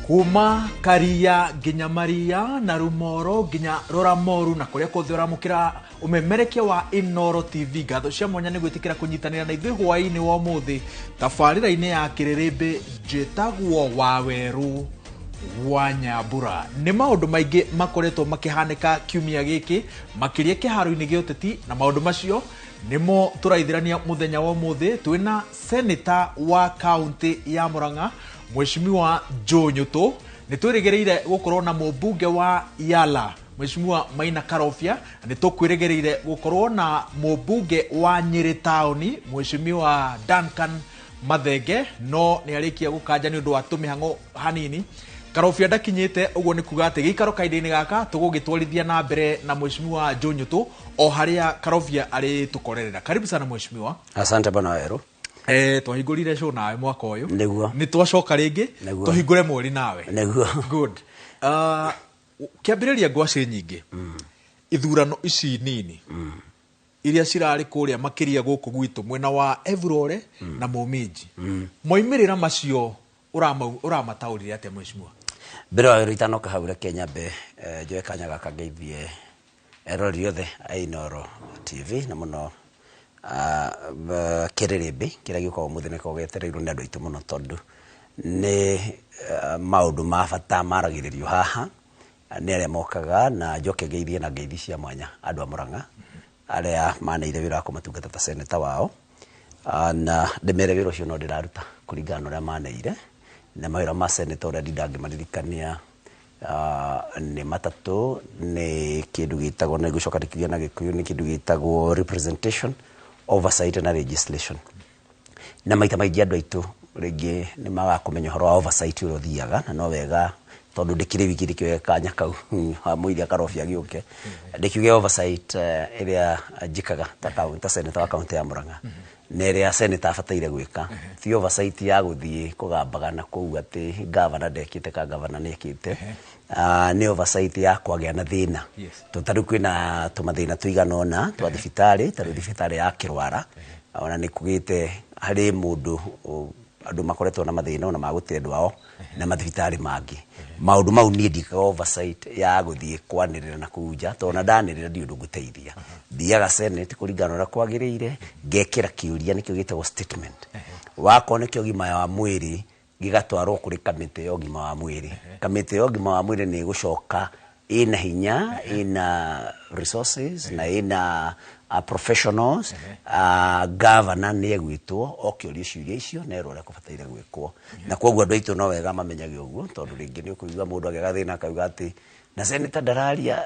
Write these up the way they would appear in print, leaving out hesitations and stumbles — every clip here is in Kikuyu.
Kuma Karia nginya Maria na Rumoro nginya Roramoru na kũrĩa kuothe ũramũkĩra ũmemerekia wa Inooro TV, ngatho cia mwanya nĩ gwĩtĩkĩra kũnyitanĩra na ithuĩ hwaĩ-inĩ wa ũmũthĩ tabarĩra-inĩ ya Kĩrĩrĩmbĩ. Njĩtagwo Wawerũ wa Nyambura. Nĩ maũndũ maingĩ makoretwo makĩhanĩka kiumia gĩkĩ, makĩria kĩharo-inĩ gĩa ũteti, na maũndũ macio nĩmo tũraithĩrania mũthenya wa ũmũthĩ. Twĩna seneta wa kaũntĩ ya Murang'a, Mheshimiwa Joe Nyutu. Nĩ twĩrĩgĩrĩire gũkorwo na mũmbunge wa Yala, Mheshimiwa Maina Karobia. Nĩ tũkwĩrĩgĩrĩire gũkorwo na mũmbunge wa Nyĩrĩ taũni, Mheshimiwa Duncan Mathenge, no nĩ arĩkia gũkanja nĩ ũndũ wa tũmĩhang'o hanini. Karobia ndakinyĩte, ũguo nĩ kuga atĩ gĩikaro kahinda-inĩ gaka tũgũgĩtwarithia na mbere na Mheshimiwa Joe Nyutu o harĩa Karobia arĩtũkorerera. Karibu sana, Mheshimiwa. Asante, bwana Weru. Twahingũrire show nawe mwaka ũyũ. Nĩguo. Nĩ twacoka rĩngĩ. Nĩguo. Tũhingũre mweri nawe. Nĩguo. Good. Kĩambĩrĩria ngwacĩ nyingĩ, ithurano ici nini iria cirarĩ kũrĩa makĩria gũkũ gwitũ mwena wa Evurore na Mũminji, moimĩrĩra macio ũramataũrire atĩa, Mheshimiwa? Mbere wa wĩra itanoka hau, reke nyambe njoe kanya gaka ngeithie eroreri othe a Inooro TV na mũno kĩrĩrĩmbĩ kĩrĩa gĩũkaga ũmũthĩ. Nĩkoragwo gĩetereirwo nĩ andũ aitũ mũno tondũ nĩ maũndũ ma bata maragĩrĩrio haha nĩ arĩa mokaga, na njoke ngeithie na ngeithi cia mwanya andũ a Murang'a arĩa maneire wĩra wa kũmatungata ta seneta wao. Na ndĩmere wĩra ũcio no ndĩraruta kũringana na ũrĩa maneire, na mawĩra ma seneta ũrĩa ndinda ngĩmaririkania nĩ matatũ. Nĩ kĩndũ gĩtagwo, na gũcoka ndĩkiuge na Gĩkũyũ, nĩ kĩndũ gĩtagwo representation, oversight na legislation. Na maita maingĩ andũ aitũ rĩngĩ nĩ magaga kũmenya ũhoro wa oversight ũrĩa ũthiaga, na no wega tondũ ndĩkĩrĩ wiki ndĩkĩoe kanya kau wa mũiria Karobia gĩũke ndĩkiuge oversight ĩrĩa njĩkaga ta senator wa kaunti ya Murang'a na ĩrĩa senator abataire gwĩka ti oversight ya gũthiĩ kũgambaga na kũu atĩ gavana ndekĩte ka gavana nĩekĩte. Nĩ oversight ya kwagĩa na thĩna. Tondũ ta rĩu kwĩna tũmathĩna tũigana ũna twa thibitarĩ, ta rĩu thibitarĩ ya Kĩrwara ona nĩ kugĩte harĩ mũndũ andũ makoretwo na mathĩna ona ma gũte andũ ao na mathibitarĩ mangĩ. Maũndũ mau niĩ ndikaga oversight ya gũthiĩ kwanĩrĩra na kũu nja, tondũ ona ndanĩrĩra ndirĩ ũndũ ngũteithia. Thiaga Senate kũringana na ũrĩa kwagĩrĩire, ngekĩra kĩũria, nĩkĩo gĩtagwo statement. Wakorwo nĩkĩo ũgima wa mwĩrĩ, gĩgatwarwo kũrĩ kamĩtĩ ya ũgima wa mwĩrĩ. Kamĩtĩ ya ũgima wa mwĩrĩ nĩ ĩgũcoka ĩna hinya, ĩna resources na ĩna professionals. Governor nĩ egwĩtwo oke orio ciũria icio na erwo ũrĩa kũbataire gwĩkwo. Na koguo andũ aitũ no wega mamenyage ũguo, tondũ rĩngĩ nĩ ũkũigua mũndũ agĩa gathĩna akauga atĩ na senator ndararia.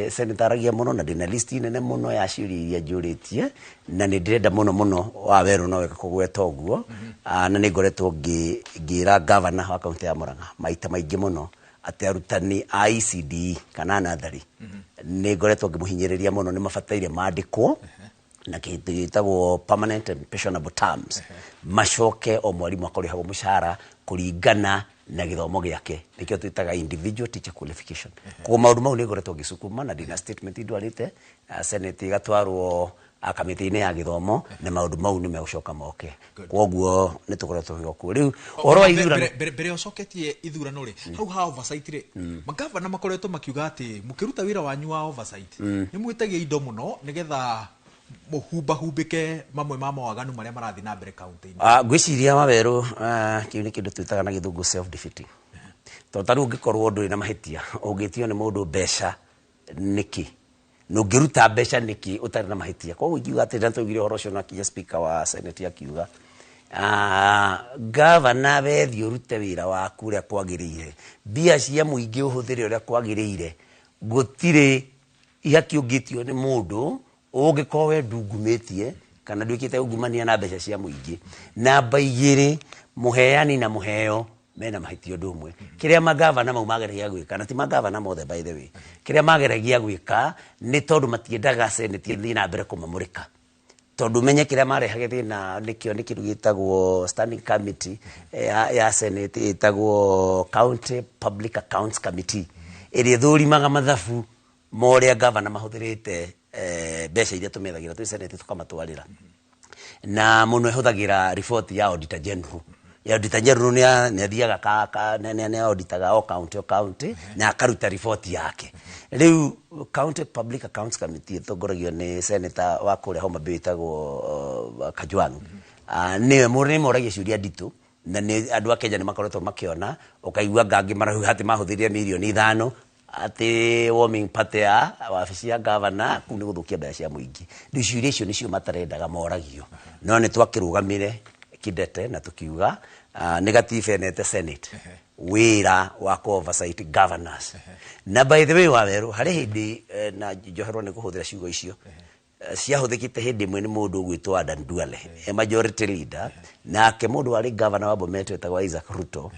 Senator aragia mũno, na ndĩna list nene mũno ya ciũria iria njũrĩtie, na nĩ ndĩrenda mũno mũno wa werũ no wega kũgweta ũguo. Na nĩ ngoretwo ngĩra governor wa kaunti ya Murang'a maita maingĩ mũno atĩ arutani a ECDE kana nathari, nĩ ngoretwo ngĩmũhinyĩrĩria mũno, nĩ mabataire mandĩkwo na kĩndũ gĩtagwo permanent and pensionable terms, macoke o mwarimũ akorĩhagwo mũcara kũringana na gĩthomo gĩake, nĩkĩo twĩtaga individual teacher qualification. Koguo maũndũ mau nĩ ngoretwo ngĩcukuma, na ndĩna statement ndwarĩte Senate, ĩgatwarwo kamĩtĩ-inĩ ya gĩthomo, na maũndũ mau nĩ megũcoka moke. Koguo nĩ tũkoretwo tũgĩka kuo. Rĩu ũhoro wa ithurano Mbere ũcoketie ithurano rĩ, hau ha oversight rĩ, magavana makoretwo makiuga atĩ mũkĩruta wĩra wanyu wa oversight nĩ mwĩtagia indo mũno nĩgetha mũhumbahumbĩke mamwe ma mawaganu marĩa marathiĩ na mbere kaunti-inĩ. Ngwĩciria Wawerũ, kĩu nĩ kĩndũ twĩtaga na Gĩthũngũ self defeating, tondũ ta rĩu ũngĩkorwo ndũrĩ na mahĩtia, ũngĩtio nĩ mũndũ mbeca nĩkĩ, na ũngĩruta mbeca nĩkĩ ũtarĩ na mahĩtia? Koguo ingiuga atĩ na twaugire ũhoro ũcio na kinya speaker wa Senate akiuga, gavana, wethiĩ ũrute wĩra waku ũrĩa kwagĩrĩire, mbia cia mũingĩ ũhũthĩre ũrĩa kwagĩrĩire, gũtirĩ ihaki ũngĩtio nĩ mũndũ ũngĩkorwo we ndungumĩtie kana ndwĩkĩte ungumania na mbeca cia mũingĩ. Namba igĩrĩ, mũheani na mũheo mena mahĩtia ũndũ ũmwe. Kĩrĩa magavana mau mageragia gwĩka, na ti magavana mothe by the way, kĩrĩa mageragia gwĩka nĩ tondũ matiendaga Senate ĩthiĩ na mbere kũmamũrĩka, tondũ menye kĩrĩa marehage thĩna nĩkĩo nĩ kĩndũ gĩtagwo standing committee ya Senate ĩtagwo County Public Accounts Committee, ĩrĩa ĩthũrimaga mathabu ma ũrĩa gavana mahũthĩrĩte mbeca iria tũmethagĩra twĩ Senate tũkamatwarĩra, na mũno ĩhũthagĩra riboti ya Auditor General. Ya auditor general nĩ athiaga nĩ auditaga o county o county na akaruta riboti yake. Rĩu County Public Accounts Committee ĩtongoragio nĩ senator wa kũrĩa Homa Bay wĩtagwo Kajwang. Nĩwe nĩ moragia ciũria nditũ, na nĩ andũ a Kenya nĩ makoretwo makĩona, ũkaigua ngangĩ marauga atĩ mahũthĩrire mirioni 5 atĩ warming party ya wabici ya gavana. Kũu nĩ gũthũkia mbeca cia mũingĩ. Rĩu ciũria icio nĩcio matarendaga moragio, no nĩ twakĩrũgamire kidete na tũkiuga nĩ gatiba ĩnete Senate wĩra wa ku oversight governors. Na by the way, Wawerũ, harĩ hĩndĩ na njoherwo nĩ kũhũthĩra ciugo icio ciahũthĩkĩte hĩndĩ ĩmwe nĩ mũndũ ũgwĩtwo Adan Duale e majority leader, nake mũndũ warĩ governor wa Bomet wetagwo Isaac Ruto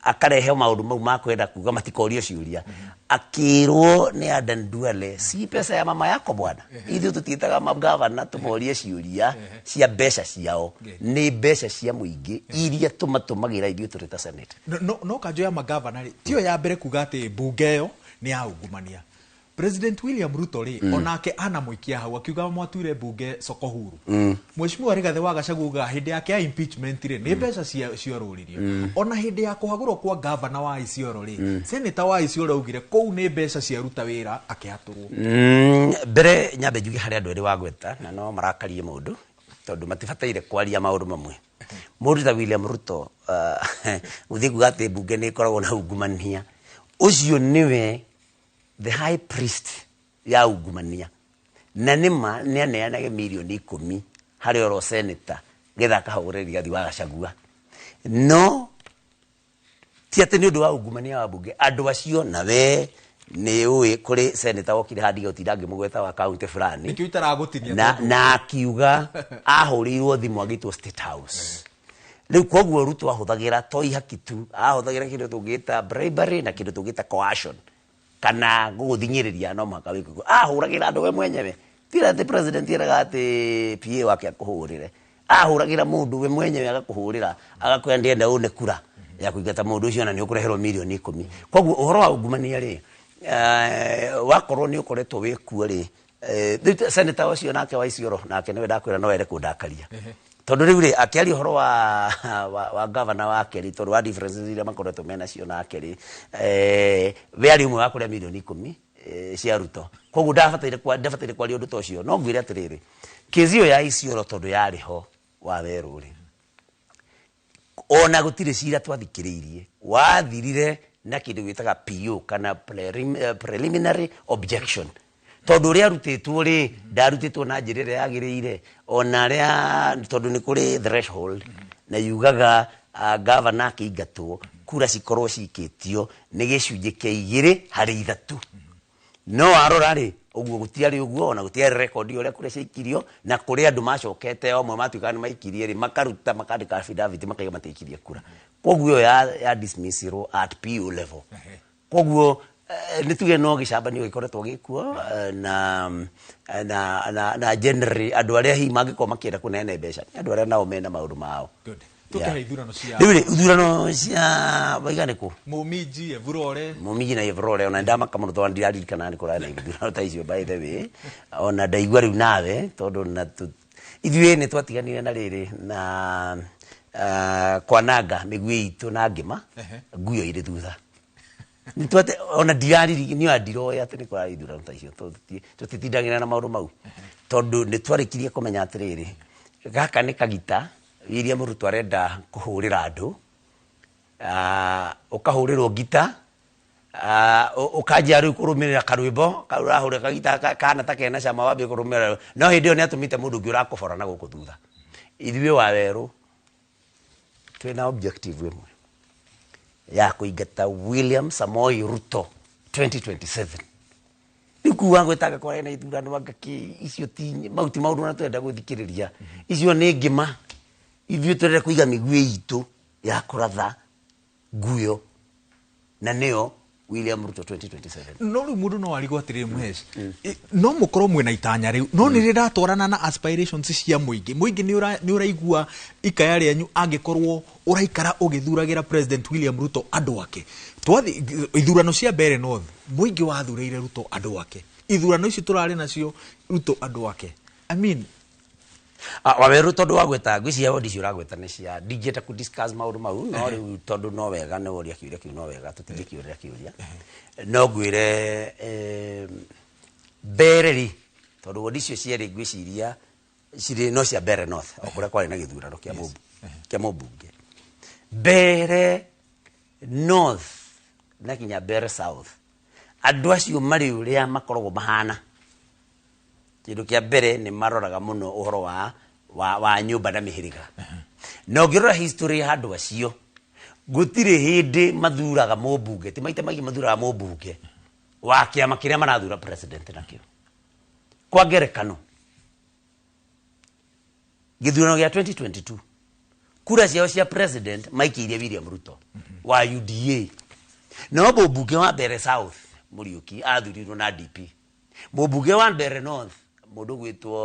akarehe maũndũ mau ma kwenda kuga matikorio ciũria, akĩrwo nĩ Adan Duale, "Si pesa ya mama yako bwana, ithuĩ tũtiĩtaga magavana tũmorie ciũria cia mbeca ciao, nĩ mbeca cia mũingĩ iria tũmatũmagĩra ithuĩ tũrĩ ta Senate." No kanjũ ya magavana rĩ, tiyo ya mbere kuga atĩ mbunge ĩyo nĩ ya ungumania. President William Ruto rĩ, onake anamũikia hau akiuga mwatuire mbunge soko huru. Mheshimiwa Rigathĩ wa Gachagua ugaga hĩndĩ yake ya impeachment rĩ, nĩ mbeca ciorũririo. Ona hĩndĩ ya kũhagũrwo kwa gavana wa Isiolo rĩ, senator wa Isiolo augire kũu nĩ mbeca ciaruta wĩra akĩhatũrwo. Mbere nyambe njuge harĩ andũ erĩ wagweta na no marakarie mũndũ tondũ matibataire kwaria maũndũ mamwe. Mũndũ ta William Ruto gũthiĩ kuga atĩ mbunge nĩ ĩkoragwo na ungumania, ũcio nĩwe the high priest ya ungumania, na nĩma nĩ aneanage mirioni 10 harĩ oro senator getha akahũre Rigathi wa Gachagua, no ti atĩ nĩ ũndũ wa ungumania wa mbunge. Andũ acio na we nĩ ũĩ kũrĩ senator wokire handige ũtinda ngĩmũgweta wa kaunti fulani. Nĩkĩo itaragũtinia. Na, na akiuga ahũrĩirwo thimũ agĩtwo State House. Rĩu koguo Ruto ahũthagĩra to ihaki tu, ahũthagĩra kĩndũ tũngĩta bribery na kĩndũ tũngĩta coercion kana gũgũthing'ĩrĩria no mũhaka wĩke ũguo. Ahũragĩra andũ we mwenyewe, tira atĩ president eraga atĩ PA wake akũhũrĩre, ahũragĩra mũndũ we mwenyewe, agakũhũrĩra agakwĩra ndĩrenda une kura ya kũingata mũndũ ũcio na nĩ ũkũreherwo mirioni 10. Koguo ũhoro wa ungumania rĩ, wakorwo nĩ ũkoretwo wĩ kuo rĩ, rĩu senator ũcio nake wa Isiolo nake nĩwe ndakwĩra no ere kũndakaria tondũ rĩu rĩ akĩaria ũhoro wa governor wake rĩ, tondũ wa differences iria makoretwo menacio nake rĩ, we arĩ ũmwe wa kũrĩa mirioni 10 cia Ruto, koguo ndabataire kwaria ũndũ ta ũcio. No ngwĩre atĩrĩrĩ, kĩzi ĩyo ya Isiolo tondũ yarĩ ho wa werũ rĩ, ona gũtirĩ cira twathikĩrĩirie, wathirire na kĩndũ gĩtaga PO kana preliminary objection, tondũ ũrĩa arutĩtwo rĩ, ndarutĩtwo na njĩra ĩrĩa yagĩrĩire, ona arĩa tondũ nĩ kũrĩ threshold na yugaga gavana akĩingatwo kura cikorwo cikĩtio nĩ gĩcunjĩ kĩa 2 harĩ 3. No warora rĩ, ũguo gũtiarĩ ũguo, ona gũtiarĩ rekondi ũrĩa kũrĩa ciaikirio, na kũrĩ andũ macokete amwe matuĩkaga nĩ maikirie rĩ, makaruta makandĩka affidavit makaiga matiaikirie kura. Koguo ĩyo ya dismissirwo at PO level. Koguo nĩ tuge no gĩcambanio gĩkoretwo gĩkuo na generally andũ arĩa hihi mangĩkorwo makĩenda kũneana mbeca nĩ andũ arĩa nao mena maũndũ mao. Good. Tũke ithurano cia Rĩu rĩ, ithurano cia waiga nĩ kũ? Mũminji, Evurore. Mũminji na Evurore, ona ndamaka mũno tondũ ndiraririkana nĩ kũrarĩ na ithurano ta icio. By the way, ona ndaigua rĩu nawe tondũ na ithuĩ nĩ twatiganire na rĩrĩ na kwananga mĩguĩ itũ na ngĩma nguyo irĩ thutha. Nĩtwate ona ndirariri niĩ, ona ndiroĩ atĩ nĩ kũrarĩ ithurano ta icio, tũtitindagĩra na maũndũ mau tondũ nĩ twarĩkirie kũmenya atĩrĩrĩ, gaka nĩ kagita William Ruto arenda kũhũrĩra andũ. Ũkahũrĩrwo ngita, ũkanjia rĩu kũrũmĩrĩra karwĩmbo kau ũrahũrĩra kagita kana ta kena cama, wambie kũrũmĩrĩra, no hĩndĩ ĩyo nĩ atũmĩte mũndũ ũngĩ ũrakũbora na gũkũ thutha. Ithuĩ wa werũ twĩna objective ĩmwe ya kũingata William Samoei Ruto 2027. Rĩu kuga gwĩtanga kwarĩ na ithurano anga kĩ icio ti mau, ti maũndũ na twenda gũthikĩrĩria, icio nĩ ngĩma. Ithuĩ tũrenda kũiga mĩguĩ itũ ya kũratha nguyo na nĩyo William Ruto 2027. No rĩu mũndũ no arigwo atĩrĩrĩ, Mũhesh, no mũkorwo mwĩna itanya rĩu, no nĩ rĩratwarana na aspirations cia mũingĩ? Mũingĩ nĩ ũraigua ikaya rĩanyu angĩkorwo ũraikara ũgĩthuragĩra President William Ruto andũ ake? Twathi ithurano cia Mbeere North, mũingĩ wathurĩire Ruto andũ ake. Ithurano ici tũrarĩ nacio, Ruto andũ ake. I mean, Waweru tondu wagweta ngwiciria wondi icio ũragweta nĩ cia ndingĩenda kũ discuss maũndũ mau, no rĩu tondũ no wega nĩ woria kĩũria kĩu, no wega tũtingĩkĩũrĩra kĩũria, no ngwĩre mbere rĩ, tondũ wondi icio cierĩ ngwĩciria cirĩ no cia Mbeere North, o kũrĩa kwarĩ na gĩthurano kĩa kĩa mũmbunge. Mbeere North na kinya Mbeere South, andũ acio marĩ ũrĩa makoragwo mahana. Kĩndũ kĩa mbere nĩ maroraga mũno ũhoro wa nyũmba na mĩhĩrĩga. Na ũngĩrora history ya andũ acio, gũtirĩ hĩndĩ mathuraga mũmbunge, ti maita maingĩ mathuraga mũmbunge wa kĩama kĩrĩa marathura president nakĩo. Kwa ngerekano, gĩthurano gĩa 2022, kura ciao cia president maikĩirie William Ruto wa UDA, no mũmbunge wa Mbeere South Mũriũki athurirwo na DP, mũmbunge wa Mbeere North mũndũ gwĩtwo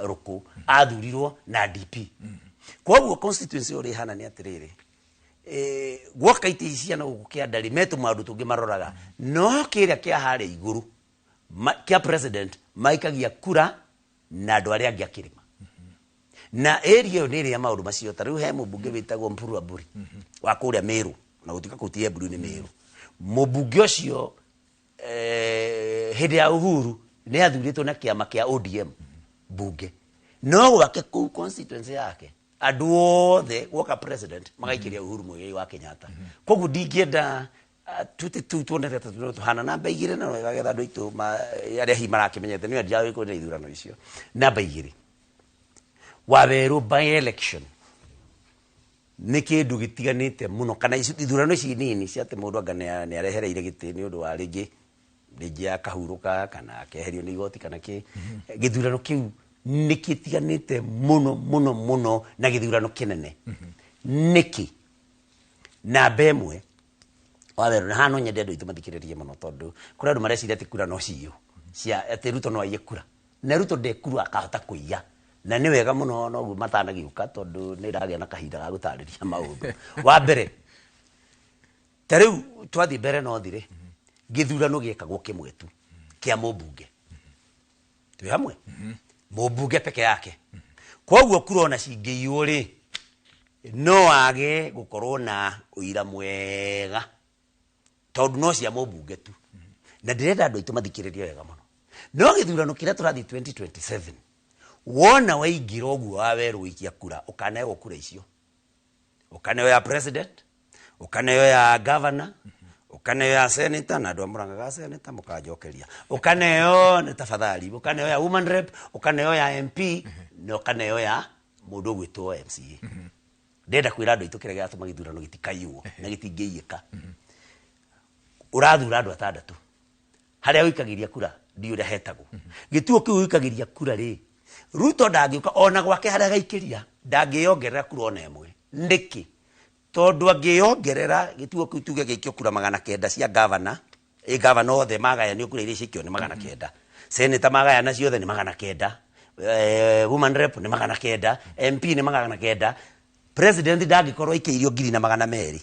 Rũkũ athurirwo na DP. Koguo constituency ũrĩa ĩhana nĩ atĩrĩrĩ, gwoka itĩ ici cia na gũkũ kĩanda rĩ, me tũmaũndũ tũngĩ maroraga, no kĩrĩa kĩa harĩa igũrũ kĩa president maikagia kura na andũ arĩa angĩ a kĩrĩma. Na area ĩyo nĩ ĩrĩ ya maũndũ macio. Ta rĩu he mũmbunge wĩtagwo Mpuru Aburi wa kũrĩa Meru, na gũtuĩka kũu ti Embu nĩ Meru. Mũmbunge ũcio hĩndĩ ya Uhuru nĩ athurĩtwo na kĩama kĩa ODM mbunge, no gwake kũu constituency yake andũ othe gwoka president magaikĩria Uhuru Muigai wa Kenyatta. Koguo ndingĩenda tũtĩ tũu tuonete ta tũhana namba igĩrĩ, na wega getha andũ aitũ arĩa hihi marakĩmenyete nĩ andia kwĩna ithurano icio. Namba igĩrĩ, Wawerũ by election nĩ kĩndũ gĩtiganĩte mũno, kana ithurano ici nini cia atĩ mũndũ anga nĩ arehereire gĩtĩ nĩ ũndũ wa rĩngĩ rĩngĩ akahurũka kana akeherio nĩ igoti kana kĩ, gĩthurano kĩu nĩ gĩtiganĩte mũno mũno mũno na gĩthurano kĩnene. Nĩkĩ? Namba ĩmwe, Wawerũ, na haha no nyende andũ aitũ mathikĩrĩrie mũno, tondũ kũrĩ andũ mareciria atĩ kura no ciyũ cia atĩ Ruto no aiye kura, na Ruto ndekura akahota kũiya, na nĩ wega mũno noguo matanagĩũka, tondũ nĩ ndagĩa na kahinda ga gũtarĩria maũndũ. Wa mbere, ta rĩu twathiĩ Mbeere North rĩ, gĩthurano gĩekagwo kĩmwe tu kĩa mũmbunge, twĩ hamwe, mũmbunge peke yake. Koguo kura ona cingĩiywo rĩ, no age gũkorwo na ũira mwega, tondũ no cia mũmbunge tu. Na ndĩrenda andũ aitũ mathikĩrĩrie wega mũno. No gĩthurano kĩrĩa tũrathiĩ 2027, wona waingĩra ũguo Wawerũ gũikia kura, ũkaneo kura icio, ũkaneo ya president, ũkaneo ya governor, ũkaneo ya senator, na andũ a Murang'a ga senator mũkanjokeria, ũkaneo nĩ tafadhali, ũkaneo ya woman rep, ũkaneo ya MP, na ũkaneo ya mũndũ ũgwĩtwo MCA. Ndĩrenda kwĩra andũ aitũ kĩrĩa gĩgatũma gĩthurano gĩtikaiywo na gĩtingĩiyĩka. Ũrathura andũ atandatũ, harĩa ũikagĩria kura ndiũ ũrĩa hetagwo gĩtuo kĩu ũikagĩria kura rĩ, Ruto ndangĩũka ona gwake harĩa agaikĩria ndangĩyongerera kura ona ĩmwe. Nĩkĩ? Tondũ angĩyongerera gĩtuo kĩu, tuge gĩikio kura 900 cia gavana, ĩ gavana othe magayanio kura iria ciaikio nĩ 900, senator magayana ciothe nĩ 900, woman rep nĩ 900, MP nĩ 900, president ndangĩkorwo aikĩirio 1,200.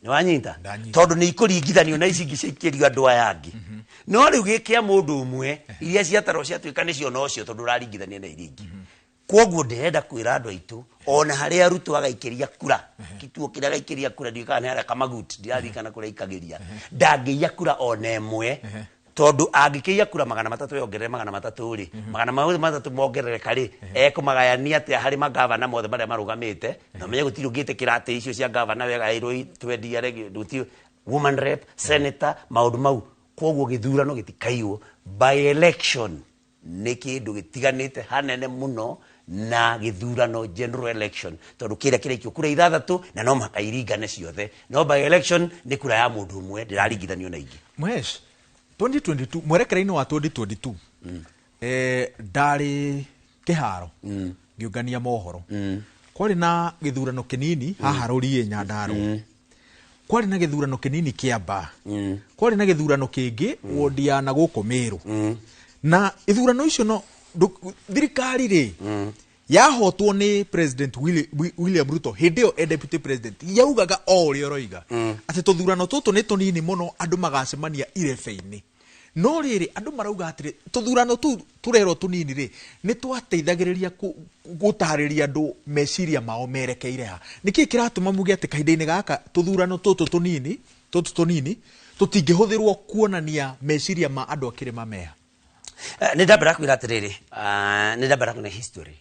Nĩ wanyita? Ndanyita. Tondũ nĩ ikũringithanio na ici ingĩ ciaikĩrio andũ aya angĩ. No rĩu gĩkĩa mũndũ ũmwe, iria ciatarwo ciatuĩka nĩcio nocio, tondũ ũraringithania na iria ingĩ. Koguo ndĩrenda kwĩra andũ aitũ, ona harĩa Ruto agaikĩria kura, kituo kĩrĩa agaikĩria kura, ndiũĩ kana nĩ harĩa Kamagut, ndiraririkana kũrĩa aikagĩria, ndangĩiya kura ona ĩmwe, tondũ angĩkĩiya kura 300 yongerere 300 rĩ, 300 mongerereka rĩ, ekũmagayania atĩa harĩ magavana mothe marĩa marũgamĩte? Na ũmenye gũtirĩ ũngĩtĩkĩra atĩ icio cia gavana wegaĩrwo twendi arĩa gũtirĩ woman rep, senator, maũndũ mau. Koguo gĩthurano gĩtikaiywo. By election nĩ kĩndũ gĩtiganĩte hanene mũno na gĩthurano general election, tondũ kĩrĩa kĩraikio kura ithathatũ na no mũhaka iringane ciothe, no by election nĩ kura ya mũndũ ũmwe, ndĩraringithanio na ingĩ. Mhesh, 2022, mwerekera-inĩ wa 2022, ndarĩ kĩharo ngĩũngania mohoro. Kwarĩ na gĩthurano kĩnini haha Rũriĩ Nyandarũa, kwarĩ na gĩthurano kĩnini Kĩambaa, kwarĩ na gĩthurano kĩngĩ wondi ya na gũkũ Mĩrũ. Na ithurano icio no thirikari rĩ yahotwo nĩ President William Ruto hĩndĩ ĩyo e deputy president, yaugaga o ũrĩa ũroiga atĩ tũthurano tũtũ nĩ tũnini mũno, andũ magacemania irebe-inĩ. No rĩrĩ andũ marauga atĩrĩ tũthurano tũu tũrerwo tũnini rĩ nĩ twateithagĩrĩria gũtarĩria andũ meciria mao merekeire ha. Nĩkĩĩ kĩratũma muge atĩ kahinda-inĩ gaka tũthurano tũtũ tũnini tũtũ tũnini tũtingĩhũthĩrwo kuonania meciria ma andũ a kĩrĩma meha? Nĩ ndambĩra kwĩra atĩrĩrĩ, nĩ ndambĩra kwĩra history.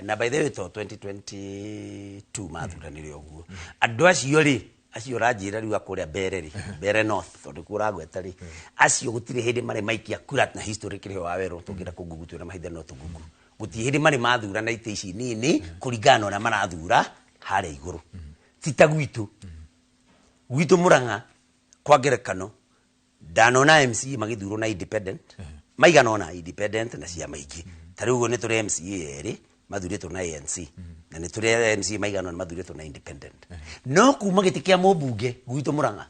Na by the way to 2022 mathuranire ũguo andũ acio rĩ, acio ũranjĩra rĩu akũrĩa mbere rĩ, mbere north, tondũ kuo ũragweta rĩ, acio gũtirĩ hĩndĩ marĩ maikia kura na history kĩrĩho wa werũ tũngĩra kũngugu twĩna mahinda no tũngugu gũtirĩ hĩndĩ marĩ mathura na itĩ ici nini kũringana na ũrĩa marathura harĩa igũrũ. Ti ta gwitũ, gwitũ Murang'a kwa ngerekano ndanona MCA magĩthurwo na independent maigana ona independent na ciama ingĩ. Ta rĩu ũguo nĩ tũrĩ MCA erĩ mathurĩtwo na ANC na nĩ tũrĩ MCA maigana ona mathurĩtwo na independent. No kuma gĩtĩ kĩa mũmbunge gwitũ Murang'a,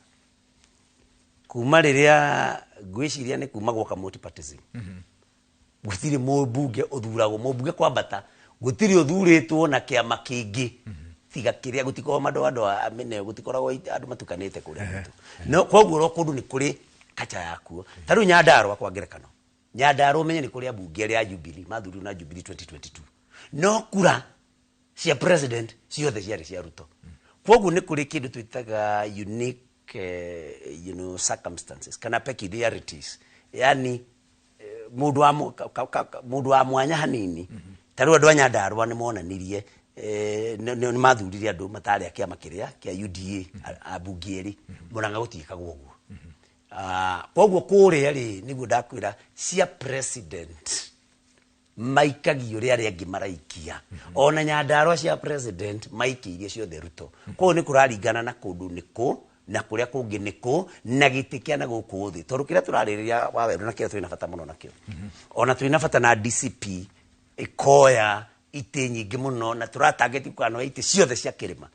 kuma rĩrĩa ngwĩciria nĩ kuma gwoka multipartism, gũtirĩ mũmbunge ũthuragwo, mũmbunge kwambata gũtirĩ ũthurĩtwo na kĩama kĩngĩ tiga kĩrĩa, gũtikoragwo madoadoa mĩneo, gũtikoragwo andũ matukanĩte kũrĩa gwitũ. No koguo ro kũndũ nĩ kũrĩ kacha yakuo. Ta rĩu Nyandarũa kwa ngerekano, Nyandarũa ũmenye nĩ kũrĩ ambunge arĩa a Jubilee mathurirwo na Jubilee 2022, no kura cia president ciothe ciarĩ cia Ruto. Koguo nĩ kũrĩ kĩndũ twĩtaga unique circumstances kana peculiarities, yani mũndũ wa mũndũ wa mwanya hanini. Ta rĩu andũ a Nyandarũa nĩ monanirie, nĩ mathurire andũ matarĩ a kĩama kĩrĩa kĩa UDA, ambunge erĩ. Murang'a gũtiĩkagwo ũguo. Koguo kũrĩa rĩ nĩguo ndakwĩra cia president maikagio ũrĩa arĩa angĩ maraikia. Ona Nyandarũa cia president maikĩirie ciothe Ruto. Koguo nĩ kũraringana na kũndũ nĩ kũ na kũrĩa kũngĩ nĩ kũ na gĩtĩ kĩa na gũkũ thĩ, tondũ kĩrĩa tũrarĩrĩria wa werũ na kĩrĩa twĩna bata mũno nakĩo, ona twĩna bata na DCP ĩkoya itĩ nyingĩ mũno na tũratangĩti kũkanoya itĩ ciothe cia kĩrĩma.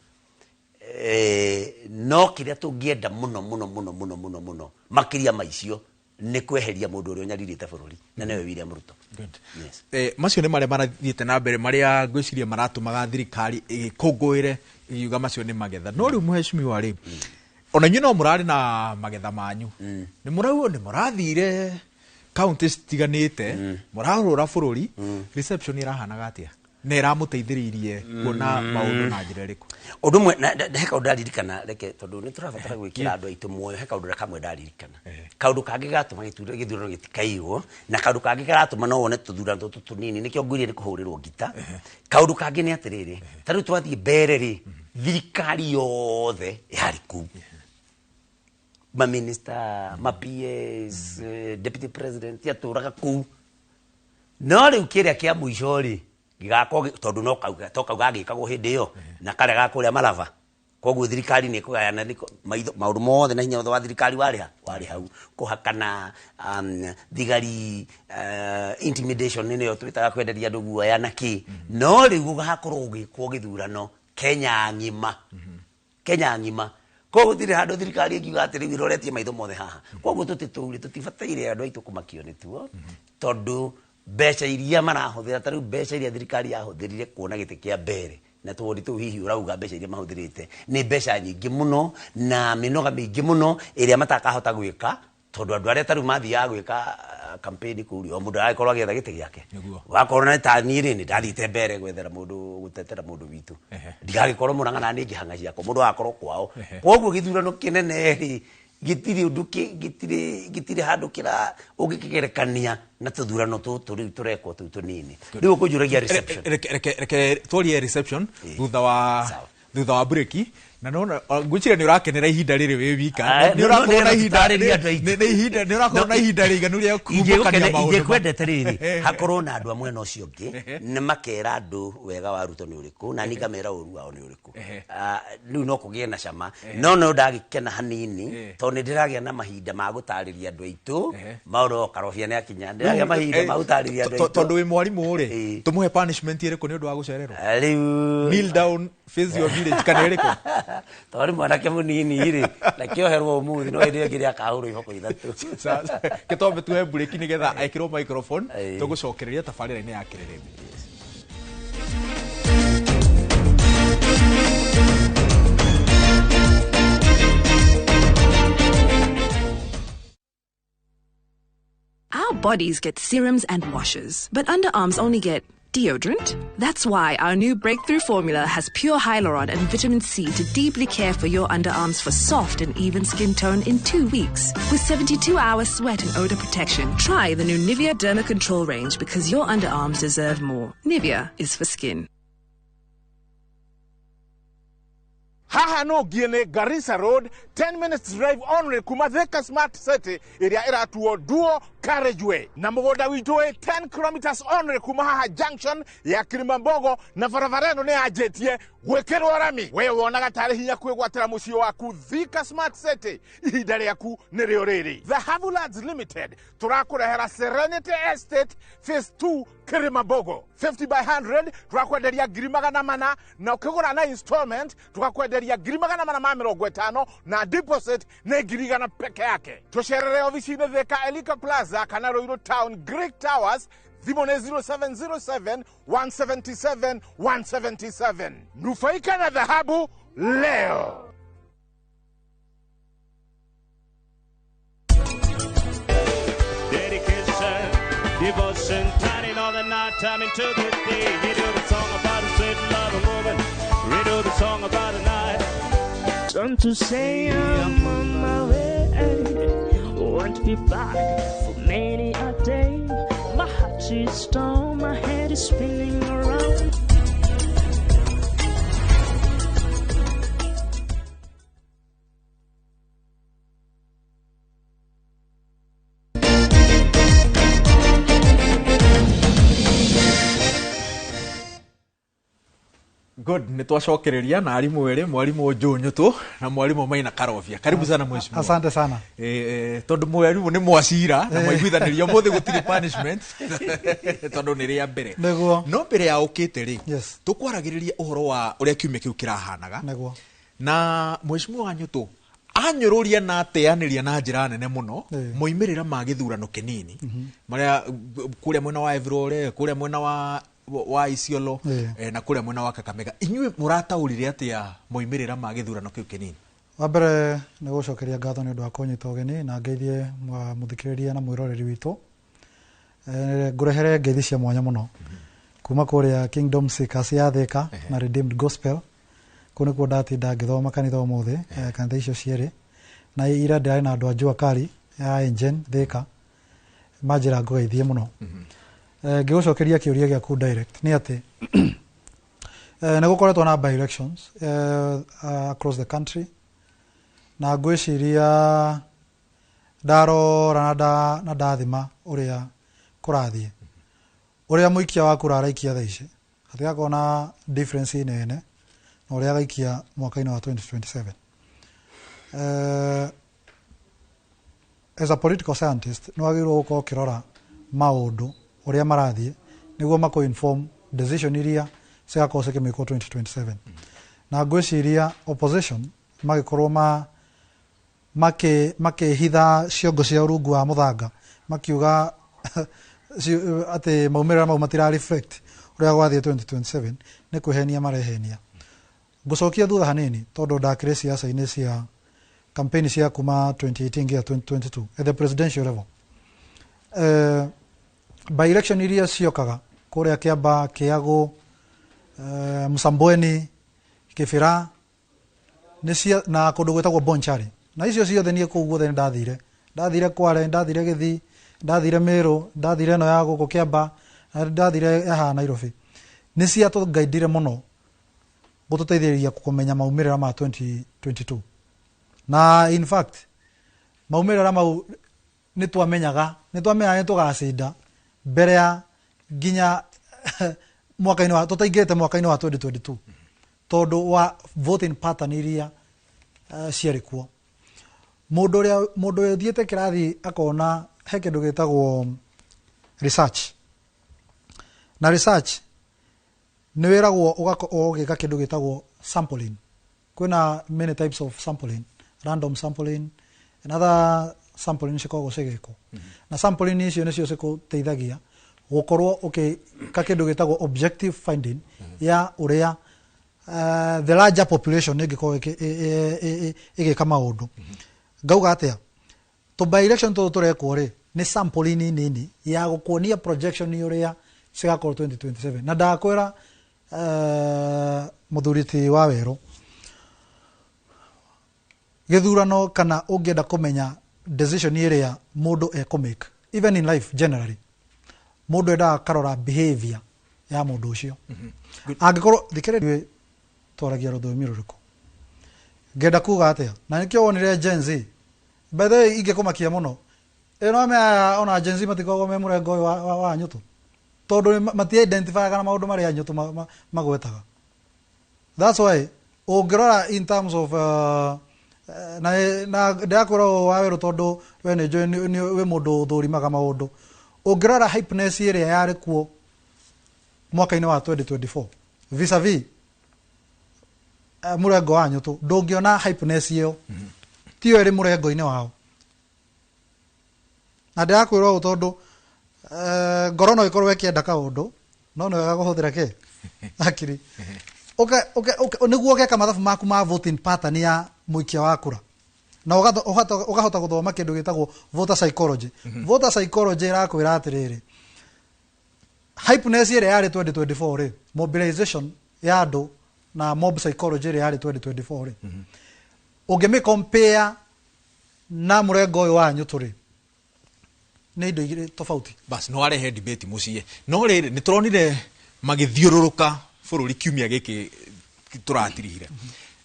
No kĩrĩa tũngĩenda mũno mũno mũno mũno mũno mũno makĩria ma icio nĩ kweheria mũndũ ũrĩa ũnyarirĩte bũrũri na nĩwe William Ruto. Good. Yes. Macio nĩ marĩa marathiĩte na mbere marĩa ngwĩciria maratũmaga thirikari ĩgĩkũngũĩre ĩgiuga macio nĩ magetha. No rĩu mũhecimiwa rĩ, ona inyuĩ no mũrarĩ na magetha manyu, nĩ mũrauo nĩ mũrathire kaunti citiganĩte, mũrarũra bũrũri, reception ĩrahanaga atĩa na ĩramũteithĩrĩirie kuona maũndũ na njĩra ĩrĩkũ? Ũndũ ũmwe he kaũndũ ndaririkana, reke tondũ nĩ tũrabatara gwĩkĩra andũ aitũ muoyo, he kaũndũ kamwe ndaririkana. Kaũndũ kangĩ gatũma gĩthurano gĩtikaiywo na kaũndũ kangĩ karatũma no wone tũthurano tũtũ tũnini nĩkĩo ngwĩrire nĩ kũhũrĩrwo ngita. Kaũndũ kangĩ nĩ atĩrĩrĩ, ta rĩu twathiĩ mbere rĩ, thirikari yothe yarĩ kũu, maminista, ma PS, deputy president yatũraga kũu. No rĩu kĩrĩa kĩa mũico rĩ gĩgakorwo tondũ no kau to kau gagĩkagwo hĩndĩ ĩyo na karĩa ga kũrĩa Malava, koguo thirikari nĩ ĩkũgayana maitho maũndũ mothe na hinya wothe wa thirikari warĩ ha warĩ hau kũhakana, thigari, intimidation nĩyo twĩtaga kwenderia andũ guoya na kĩ. No rĩu gũgakorwo gũgĩkwo gĩthurano Kenya ng'ima, Kenya ng'ima, koguo gũtirĩ handũ thirikari ĩngiuga atĩ rĩu ĩroretie maitho mothe haha. Koguo tũtĩ tũu rĩ tũtibataire andũ aitũ kũmakio nĩtuo, tondũ mbeca iria marahũthĩra, ta rĩu mbeca iria thirikari yahũthĩrire kuona gĩtĩ kĩa mbere na tũwoni tũu hihi ũrauga mbeca iria mahũthĩrĩte nĩ mbeca nyingĩ mũno na mĩnoga mĩingĩ mũno ĩrĩa matakahota gwĩka, tondũ andũ arĩa ta rĩu mathiaga gwĩka campaign kũu rĩ, o mũndũ aragĩkorwo agĩetha gĩtĩ gĩake. Wakorwo nĩ ta niĩ rĩ, nĩ ndathiĩte mbere gwethera mũndũ, gũtetera mũndũ witũ, ndigagĩkorwo Mũrang'a na niĩ ngĩhang'a ciakwa, mũndũ agakorwo kwao. Koguo gĩthurano kĩnene rĩ gĩtirĩ ũndũ gĩtirĩ gĩtirĩ handũ kĩra ũngĩkĩgerekania na tũthurano tũtũ rĩu tũrekwo tũu tũnini. Rĩu ũkũnjũragia reception. Reke twarie reception thutha wa thutha wa break. Na nona ngwĩciria nĩ ũrakenera ihinda rĩrĩ wĩ wika. Nĩ ũrakorwo na ihinda nĩ ihinda nĩ ũrakorwo na ihinda rĩiganu rĩa kumbũkania maũndũ. Ingĩkwendete rĩrĩ hakorwo na andũ a mwena ũcio ũngĩ nĩ makera andũ wega wa Ruto nĩ ũrĩkũ na niĩ ngamera ũru wao nĩ ũrĩkũ. Rĩu no kũgĩe na cama, no no ndagĩkena hanini tondũ nĩ ndĩragĩa na mahinda ma gũtarĩria andũ aitũ maũndũ. Karobia nĩ akinya, ndĩragĩa mahinda ma gũtarĩria andũ aitũ. Tondũ wĩ mwarimũ rĩ, tũmũhe punishment ĩrĩkũ nĩ ũndũ wa gũcererwo? Rĩu kneel down, face your village, kana ĩrĩkũ? Tondũ nĩ mwanake mũnini rĩ, na kĩoherwo ũmũthĩ no hĩndĩ ĩyo ĩngĩ nĩakahũrwo iboko ithatũ. Sasa kĩtombe tuhe break nĩgetha ekĩrwo microphone, tũgũcokereria tabarĩra-inĩ ya Kĩrĩrĩmbĩ. Bodies get serums and washes, but underarms only get deodorant. That's why our new breakthrough formula has pure hyaluron and vitamin C to deeply care for your underarms for soft and even skin tone in 2 weeks. With 72-hour sweat and odor protection, try the new Nivea DermaControl range because your underarms deserve more. Nivea is for skin. Haha no ngie Garissa Road, 10 minutes drive only kuma Thika Smart City ĩrĩa ĩratuo Duo Carriageway, na mũgũnda witũ wĩ 10 kilometers only kuma haha junction ya Kilimambogo, na barabara ĩno nĩ yanjĩtie gwĩkĩrwo rami. We wonaga tarĩ hinya kwĩgwatĩra mũciĩ waku Thika Smart City, ihinda rĩaku nĩrĩo rĩrĩ. The Havulands Limited tũrakũrehera Serenity Estate Phase 2 Kilimambogo 50 by 100, turakwenderia 400,000, na ukigura na installment tukakwenderia 450,000, na deposit nĩ 100,000 peke yake. Tucerere ofici-inĩ Thika Elika Plaza kana Ruiru Town Greek Towers. Thimũ nĩ 0707 177 177. Nufaika na dhahabu leo. Dedication, devotion, turning all the night time into the day. You do the song about a sweet loving woman, redo the song about the night. Don't to say I'm on my way, won't be back for many a day. My heart is stone, my head is spinning around. Good, nĩ twacokereria na arimũ erĩ, mwarimũ Joe Nyutu na mwarimũ Maina Karobia. Karibu sana mheshimiwa. Asante sana. Tondũ mwarimũ nĩ mwacira na mwaiguithanĩria ũmũthĩ gũtirĩ punishment tondũ nĩ rĩa mbere. Nĩguo. No mbere ya ũkĩte rĩ, yes, tũkwaragĩrĩria ũhoro wa ũrĩa kiumia kĩu kĩrahanaga. Nĩguo. Na mheshimiwa wa Nyutu anyũrũria na ateanĩria na njĩra nene mũno moimĩrĩra ma gĩthurano kĩnini marĩa kũrĩa mwena wa Evurore, kũrĩa mwena wa Isiolo, na kũrĩa mwena wa Kakamega. Inyuĩ mũrataũrire atĩa moimĩrĩra ma gĩthurano kĩu kĩnini? Wa mbere nĩ gũcokeria ngatho nĩ ũndũ wa kũnyita ũgeni na ngeithie mũthikĩrĩria na mwĩroreri witũ. Ngũrehere ngeithi cia mwanya mũno kuma kũrĩa Kingdom Seekers ya Thika na Redeemed Gospel. Kũu nĩkuo ndatinda ngĩthoma kanitha ũmũthĩ, kanitha icio cierĩ, na ira ndĩrarĩ na andũ a Jua Kali ya Engen Thika, manjĩra ngũgeithie mũno. Ngĩgũcokeria kĩũria gĩaku direct nĩ atĩ nĩ gũkoretwo na by elections across the country, na ngwĩciria ndarora na ndathima ũrĩa kũrathiĩ, ũrĩa mũikia wa kura araikia thaa ici hatigakorwo na difference nene na ũrĩa agaikia mwaka-inĩ wa 2027. As a political scientist nĩ wagĩrĩirwo gũkorwo ũkĩrora maũndũ ũrĩa marathiĩ nĩguo makũ inform decision iria cigakorwo cikĩmĩkwo 2027. Na ngwĩciria opposition magĩkorwo makĩhitha ciongo cia rungu wa mũthanga makiuga atĩ maumĩrĩra mau matira reflect ũrĩa gwathiĩ 2027 nĩ kwĩhenia marehenia. Ngũcokia thutha hanini tondũ ndakĩrĩ ciaca-inĩ cia campaign cia kuma 2018 nginya 2022 at the presidential level. By election iria ciokaga kũrĩa Kĩamba, Kĩagũ, Msambweni, Kĩbĩra na kũndũ gwĩtagwo Bonchari, na icio ciothe niĩ kũu guothe nĩ ndathire. Ndathire Kware, ndathire Gĩthii, ndathire Meru, ndathire ĩno ya gũkũ Kĩamba, na ndathire ya haha Nairobi. Nĩ ciatũgaidire mũno gũtũteithĩrĩria kũmenya maumĩrĩra ma 2022. Na in fact maumĩrĩra mau nĩ twamenyaga nĩ tũgacinda mbere ya nginya mwaka-inĩ wa tũtaingĩrĩte mwaka-inĩ wa 2022 tondũ wa voting pattern iria ciarĩ kuo. Mũndũ ũrĩa ũthiĩte kĩrathi akona he kĩndũ gĩtagwo research, na research nĩ wĩragwo ũgĩka kĩndũ gĩtagwo sampling. Kwĩna many types of sampling, random sampling and other sampling cikoragwo cigĩkwo. Na sampling icio nĩcio cikũteithagia gũkorwo ũgĩka kĩndũ gĩtagwo objective finding ya ũrĩa the larger population ĩngĩkorwo ĩgĩka maũndũ. Ngauga atĩa, tũ by election tũtũ tũrekwo rĩ, Nĩ sample nini nini ya gũkuonia projection ũrĩa cigakorwo 2027. Na ndakwĩra, mũthuri ti wa werũ, gĩthurano kana ũngĩenda kũmenya decision ĩrĩa mũndũ ekũmake, even in life generally, mũndũ endaga akarora behavior ya mũndũ ũcio. Angĩkorwo thikĩrĩria, twaragia rũthiomi rũrĩkũ? Ngenda kuga atĩa? Na nĩkĩo wonire Gen Z, by the way, ingĩkũmakia mũno ĩno me aya, ona Gen Z matikoragwo me mũrengo ũyũ wa nyũtũ, tondũ mati-identifyaga na maũndũ marĩa nyũtũ magwetaga. That's why ũngĩrora in terms of na ndĩrakwĩra ũũ wa werũ, tondũ we nĩ njũĩ wĩ mũndũ ũthũrimaga maũndũ. Ũngĩrora hypeness ĩrĩa yarĩ kuo mwaka-inĩ wa 2024 vis-a-vis mũrengo wa nyũtũ, ndũngĩona hypeness ĩyo tiyo ĩrĩ mũrengo-inĩ wao. Na ndĩrakwĩra ũũ tondũ ngoro no ĩkorwo ĩkĩenda kaũndũ, no nĩ wega kũhũthĩra kĩ akiri. Nĩguo ũgeka mathabu maku ma voting pattern ya mũikia wa kura na ũkahota gũthoma kĩndũ gĩtagwo voter psychology. Voter psychology ĩrakwĩra atĩrĩrĩ, hypeness ĩrĩa yarĩ 2024 rĩ, mobilization ya andũ na mob psychology ĩrĩa yarĩ 2024 rĩ, ũngĩmĩ compare na mũrengo ũyũ wa nyũtũ rĩ, nĩ indo igĩrĩ tofauti. Bas, no arehe debate mũciĩ, no rĩrĩ, nĩ tũronire magĩthiũrũrũka bũrũri kiumia gĩkĩ tũratirihire.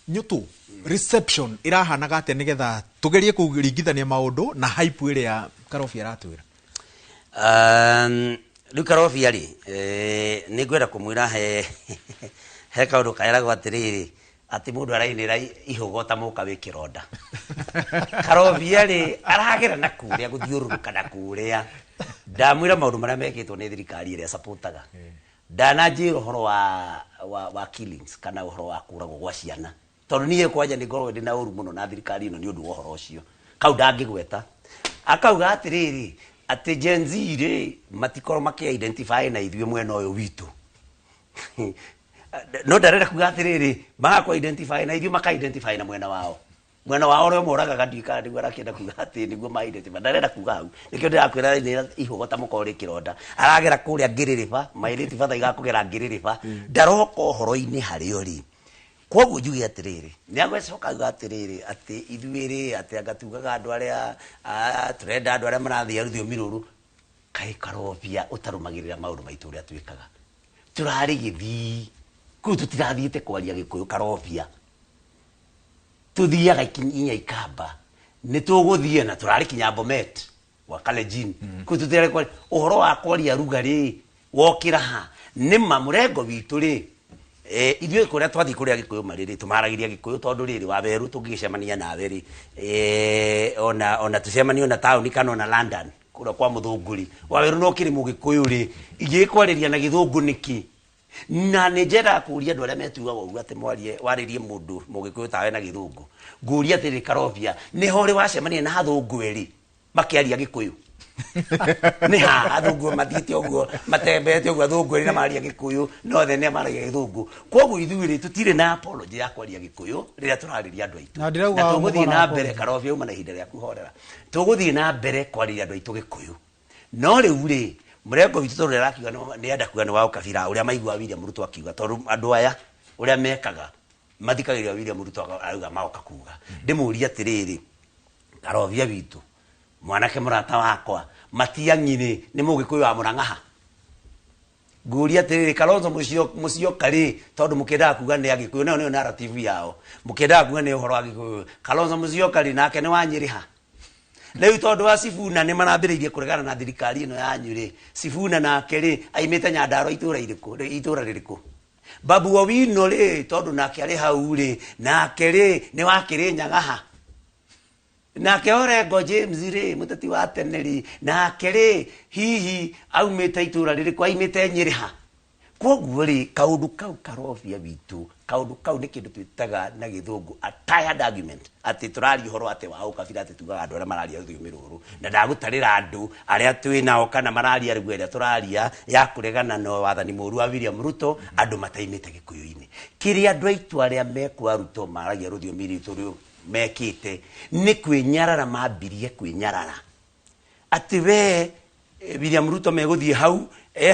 Nyũtũ reception ĩrahanaga atĩa, nĩgetha tũgerie kũringithania maũndũ na hype ĩrĩa Karobia aratwĩra? Rĩu Karobia rĩ, nĩ ngwenda kũmwĩra he kaũndũ kaeragwo atĩrĩrĩ, atĩ mũndũ arainĩra ihũgo ta mũka wĩ kĩronda. Karobia rĩ, aragera na kũrĩa gũthiũrũrũka na kũrĩa, ndamwĩra maũndũ marĩa mekĩtwo nĩ thirikari ĩrĩa supportaga. Ndananjĩra ũhoro wa killings kana ũhoro wa kũragwo gwa ciana, tondũ niĩ kwanja nĩ ngoragwo ndĩ na ũru mũno na thirikari ĩno nĩ ũndũ wa ũhoro ũcio. Kau ndangĩgweta, akauga atĩrĩrĩ, atĩ Gen Z rĩ, matikorwo makĩ identify na ithuĩ mwena ũyũ witũ, no ndarenda kuga atĩrĩrĩ, magakwa identify na ithuĩ, maka identify na mwena wao ũrĩa moragaga. Ndiũĩ kana nĩguo arakĩenda kuga atĩ nĩguo ma identify. Ndarenda kuga hau nĩkĩo ndĩrakwĩra nĩ ihũgo ta mũkorwo rĩ kĩronda. Aragera kũrĩa ngĩrĩrĩba mairĩtu batha igakũgera ngĩrĩrĩba, ndaroka ũhoro-inĩ harĩa ũrĩ. Koguo njuge atĩrĩrĩ, nĩ agũcoka auga atĩrĩrĩ, atĩ ithuĩ rĩ, atĩ anga tugaga andũ arĩa tũrenda andũ arĩa marathiĩ rũthiomi rũrũ. Kaĩ Karobia ũtarũmagĩrĩra maũndũ maitũ ũrĩa twĩkaga? Tũrarĩ gĩthii kũu, tũtirathiĩte kwaria Gĩkũyũ. Karobia, tuthiaga nginya Ikamba, nĩ tũgũthiĩ na tũrarĩ kinya Bomet gwa Kalenjin kũu, tũtirarĩ kwaria ũhoro wa kwaria ruga rĩ. Wokĩra ha nĩ ma mũrengo witũ rĩ, ithuĩ kũrĩa twathiĩ kũrĩa Gĩkũyũ marĩ rĩ, tũmaragĩria Gĩkũyũ, tondũ rĩrĩ wa werũ tũngĩgĩcemania nawe rĩ, ona tũcemanie ona taũni kana ona London kũrĩa kwa mũthũngũ rĩ, wa werũ no kĩrĩ mũgĩkũyũ rĩ, ingĩgĩkwarĩria na Gĩthũngũ nĩkĩ? Na nĩ njendaga kũria andũ arĩa metuaga ũguo atĩ mwarie warĩrie mũndũ mũgĩkũyũ tawe na Gĩthũngũ, ngũria atĩrĩ, Karobia, nĩho ũrĩ wacemania na athũngũ erĩ makĩaria Gĩkũyũ? Nĩ ha athũngũ mathiĩte ũguo, matembete ũguo, athũngũ erĩ na maria Gĩkũyũ, no othe nĩ maragia Gĩthũngũ? Koguo ithuĩ rĩ, tũtirĩ na apology ya kwaria Gĩkũyũ rĩrĩa tũrarĩria andũ aitũ. Na ndirauga Na tũgũthiĩ mũgona na mbere apology. Karobia, uma na ihinda rĩaku, horera. Tũgũthiĩ na mbere kwarĩria andũ aitũ Gĩkũyũ. No rĩu rĩ, mũrengo witũ, tondũ arakiuga nĩ enda kuga nĩ wa ũkabira, ũrĩa maigua William Ruto akiuga, tondũ andũ aya ũrĩa mekaga mathikagĩrĩria William Ruto arauga magoka kuga. Ndĩmũrie atĩrĩrĩ, Karobia witũ, mwanake mũrata wakwa, Matiang'i rĩ, nĩ mũgĩkũyũ wa Mũrang'aha? Ngũria atĩrĩrĩ, Kalonzo Musyoka rĩ, tondũ mũkĩendaga kuga nĩ Agĩkũyũ, nayo nĩyo narrative yao, mũkĩendaga kuga nĩ ũhoro wa Gĩkũyũ, Kalonzo Musyoka rĩ, nake nĩ wa Nyĩrĩ ha? Rĩu tondũ wa Sifuna nĩ marambĩrĩirie kũregana na thirikari ĩno yanyu rĩ, Sifuna nake rĩ, aimĩte Nyandarua itũra irĩkũ, itũra rĩrĩkũ? Babu Owino rĩ, tondũ nake arĩ hau rĩ, nake rĩ, nĩ wa Kĩrĩnyaga ha? Nake Orengo James rĩ, mũteti wa tene rĩ, nake rĩ, hihi aumĩte itũra rĩrĩkũ? Aimĩte Nyĩrĩ ha? Koguo rĩ, kaũndũ kau, Karobia witũ, kaũndũ kau nĩ kĩndũ twĩtaga na Gĩthũngũ a tired argument, atĩ tũraria ũhoro atĩ wa ũkabira, atĩ tugaga andũ arĩa mararia rũthiomi rũrũ, na ndagũtarĩra andũ arĩa twĩ nao kana mararia rĩu ĩrĩa tũraria ya kũregana na wathani mũru wa William Ruto, andũ mataimĩte Gĩkũyũ-inĩ. Kĩrĩa andũ aitũ arĩa mekwa Ruto maragia rũthiomi rwitũ rũ mekĩte nĩ kwĩnyarara, mambirie kwĩnyarara. Atĩ we William Ruto megũthiĩ hau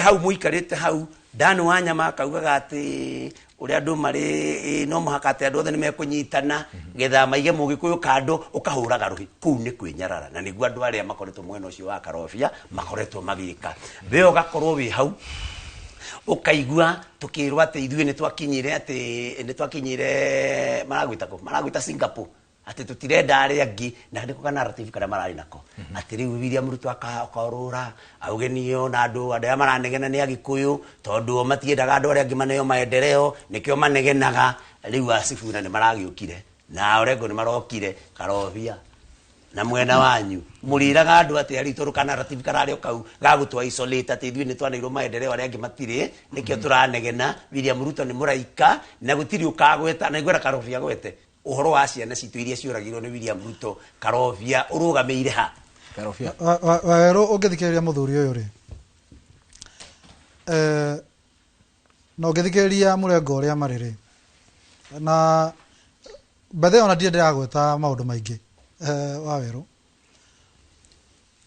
hau mũikarĩte hau Dan Wanyama akaugaga atĩ ũrĩa andũ marĩ no mũhaka atĩ andũ othe nĩ mekũnyitana getha maige mũgĩkũyũ kando ũkahũraga rũhĩ. Kũu nĩ kwĩnyarara, na nĩguo andũ arĩa makoretwo mwena ũcio wa Karobia makoretwo magĩka. We ũgakorwo wĩ hau ũkaigua tũkĩrwo atĩ ithuĩ nĩ twakinyire, atĩ nĩ twakinyire, maragwĩta kũ? Maragwĩta Singapore, atĩ tũtirenda arĩa angĩ, na nĩko ka narrative karĩa mararĩ nako atĩ rĩu William Ruto akarũra auge nio na andũ arĩa maranegena nĩ Agĩkũyũ tondũ o matiendaga andũ arĩa angĩ maneo maendeleo, nĩkĩo manegenaga. Rĩu Asifuna nĩ maragĩũkire na Orengo nĩ marokire Karobia na mwena wanyu mũrĩraga andũ atĩa rĩu, tondũ ka narrative kararĩ o kau ga gũtũ isolate atĩ ithuĩ nĩ twaneirwo maendeleo arĩa angĩ matirĩ, nĩkĩo tũranegena William Ruto nĩ mũraika na gũtirĩ ũkagweta na ngwenda Karobia gwete ũhoro wa ciana citũ iria ciũragirwo nĩ William Ruto. Karobia ũrũgamĩire ha? Karobia. Wawerũ, ũngĩthikĩrĩria mũthuri ũyũ rĩ, na ũngĩthikĩrĩria mũrengo ũrĩa marĩ rĩ, na bethe ona ndirĩ ndĩragweta maũndũ maingĩ, Wawerũ,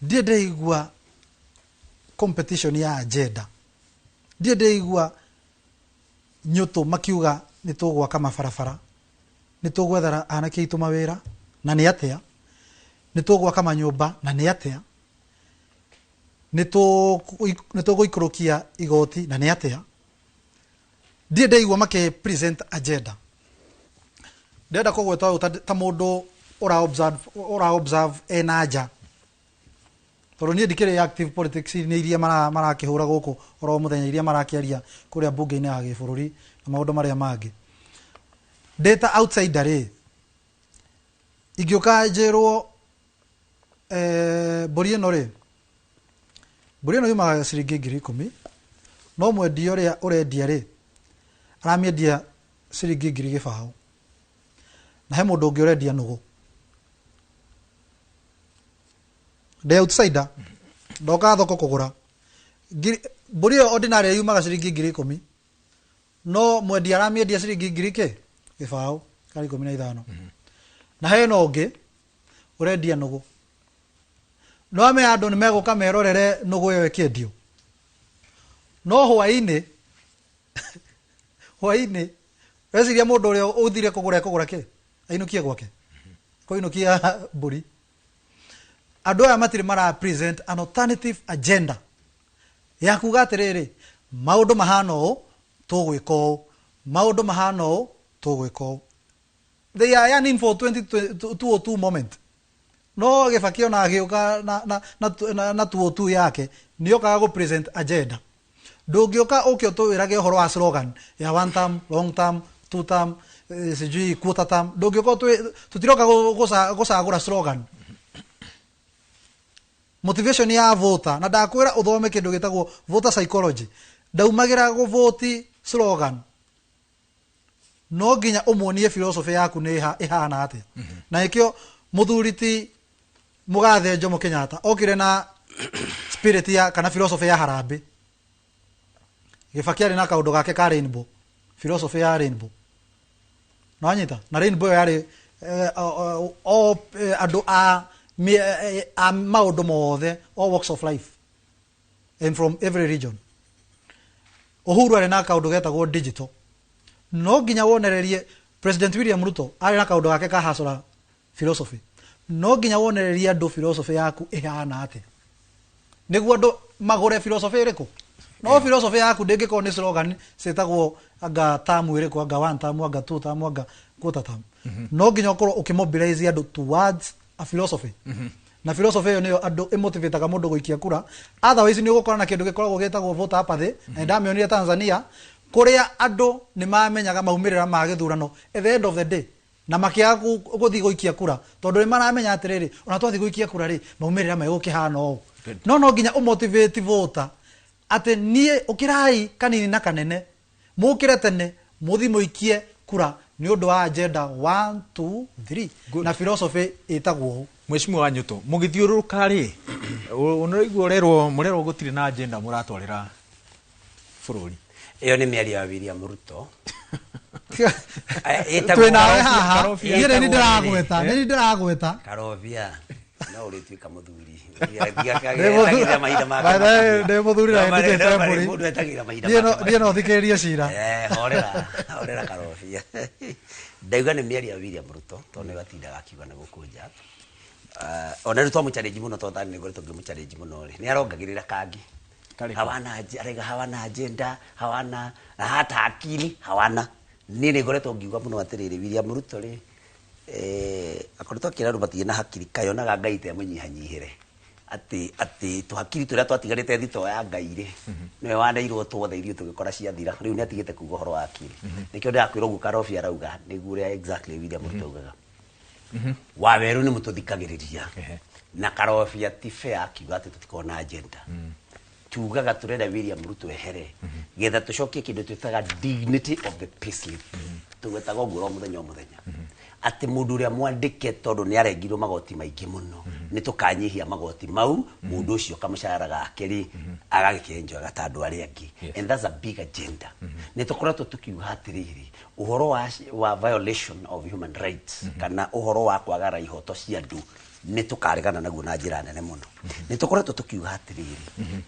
ndirĩ ndĩraigua competition ya agenda, ndirĩ ndĩraigua nyũtũ makiuga nĩ tũgwaka mabarabara, nĩ tũgwethera anake aitũ mawĩra na nĩ atĩa, nĩ tũgwaka manyũmba na nĩ atĩa, nĩ tũgũikũrũkia igoti na nĩ atĩa. Ndirĩ ndaigua makĩ present agenda. Ndĩrenda kũgweta ũũ ta mũndũ ũra observe ena nja, tondũ niĩ ndikĩrĩ active politics nĩ iria marakĩhũra gũkũ oro mũthenya, iria marakĩaria kũrĩa mbunge-inĩ ya gĩbũrũri na maũndũ marĩa mangĩ. Ndĩ ta outsider rĩ, ingĩũka njĩrwo mbũri ĩno rĩ, mbũri ĩno yumaga ciringi 10,000, no mwendia ũrĩa ũrendia rĩ aramĩendia ciringi 20,000, na he mũndũ ũngĩ ũrendia nũgũ. Ndĩ outsider, ndoka thoko kũgũra mbũri ĩyo ordinary yumaga ciringi 10,000, no mwendia aramĩendia ciringi ngiri kĩ gĩbaũ kana 15, na hena ũngĩ ũrendia nũgũ. No ame andũ nĩ megũka merorere nũgũ ĩyo ĩkĩendio, no hwaĩ-inĩ weciria mũndũ ũrĩa ũthire kũgũra ekũgũra kĩ ainũkie gwake, kũinũkia mbũri. Andũ aya matirĩ mara present an alternative agenda ya kuga atĩrĩrĩ, maũndũ mahana ũũ tũgwĩka ũũ, maũndũ mahana ũũ tũgwĩka ũũ. They are yearning for 2002 moment. No Gĩbaki ona agĩũka na 202 yake nĩokaga gũ present agenda. Ndũngĩũka ũke ũtwĩrage ũhoro wa slogan ya one term, long term, two term, sijui quarter term. Ndũngĩũka tũtiroka gũcagũra slogan. Motivation ya voter, na ndakwĩra ũthome kĩndũ gĩtagwo voter psychology, ndaumagĩra gũvoti slogan, no nginya ũmuonie philosophy yaku nĩ ĩhana atĩa. Na nĩkĩo mũthuri ti mũgathe Jomo Kenyatta okire na spirit ya kana philosophy ya harambee. Gĩbaki arĩ na kaũndũ gake ka rainbow, philosophy ya rainbow. No anyita na rainbow ĩyo yarĩ andũ a maũndũ mothe, all walks of life and from every region. Uhuru arĩ na kaũndũ getagwo digital. No nginya wonererie President William Ruto arĩ na kaũndũ gake ka hustler philosophy. No nginya wonererie andũ philosophy yaku ĩhana atĩa, nĩguo andũ magũre philosophy ĩrĩkũ. No philosophy yaku ndĩngĩkorwo nĩ slogan ciĩtagwo anga term ĩrĩkũ, anga one term, anga two term, anga quarter term. No nginya ũkorwo ũkĩmobilize andũ towards a philosophy, na philosophy ĩyo nĩyo andũ ĩmotivataga mũndũ gũikia kura. Otherwise nĩ ũgũkora na kĩndũ gĩkoragwo gĩtagwo voter apathy, na nĩndamĩonire Tanzania, kũrĩa andũ nĩ mamenyaga maumĩrĩra ma gĩthurano at the end of the day, na makĩaga gũthiĩ gũikia kura tondũ nĩ maramenya atĩrĩrĩ, ona twathiĩ gũikia kura rĩ, maumĩrĩra megũkĩhana ũũ. No nginya ũmotivate voter atĩ niĩ ũkĩrai kanini na kanene, mũkĩre tene mũthiĩ mũikie kura nĩ ũndũ wa agenda 1 2 3 na philosophy ĩtagwo ũũ. Mheshimiwa wa Nyuto, mũgĩthiũrũrũka rĩ, ũraigua ũrerwo mũrerwo gũtirĩ na agenda mũratwarĩra bũrũri. Ĩyo nĩ mĩario ya William Ruto. Twĩ nawe haha, niĩ nĩ ndĩragweta, nĩ ndĩragweta. Karobia. No ũrĩtuĩka mũthuri. Etagĩrĩra mahinda make. By the way, ndĩ mũthuri na nĩndutĩte mbũri. Mũndũ etagĩrĩra mahinda Niĩ no- make. Niĩ no thikĩrĩrie cira. Horera, horera Karobia. Ndauga nĩ mĩario ya William Ruto tondũ nĩwe atindaga akiuga na gũkũ nja. Ona rĩu twamũchallenge mũno tondũ tani nĩngoretwo ngĩmũchallenge mũno rĩ, nĩ arongagĩrĩra kangĩ. Karĩkũ? Hawana araiga hawana agenda, hawana na hata akili hawana. Niĩ nĩ ngoretwo ngiuga mũno atĩrĩrĩ, William Ruto rĩ, akoretwo akĩra andũ matirĩ na hakiri, kayonaga Ngai temũnyihanyihĩre atĩ tũhakiri tũrĩa twatigarĩte thitoo ya Ngai rĩ, nĩwe waneirwo tuothe ithuĩ tũgĩkora ciathira. Rĩu nĩ atigĩte kuga ũhoro wa akili, nĩkĩo ndĩrakwĩra ũguo Karobia arauga nĩguo ũrĩa exactly William Ruto augaga. Wawerũ nĩ mũtũthikagĩrĩria na Karobia ti fair akiuga atĩ tũtikoragwo na agenda. Tugaga turenda William Ruto ehere getha tucokie kindu twitaga dignity of the payslip. Tugwetaga ũguo o mũthenya o mũthenya atĩ mũndũ ũrĩa mwandĩke tondũ nĩ arengirwo magoti maingĩ mũno, nĩ tũkanyihia magoti mau, mũndũ ũcio kamũcara gake rĩ agagĩkenjoega ta andũ arĩa angĩ. And that's a big agenda. Nĩ tũkoretwo tũkiuga atĩrĩrĩ, ũhoro wa violation of human rights kana ũhoro wa kwagara ihoto cia andũ nĩ tũkaregana naguo na njĩra nene mũno. Nĩ tũkoretwo tũkiuga atĩrĩrĩ,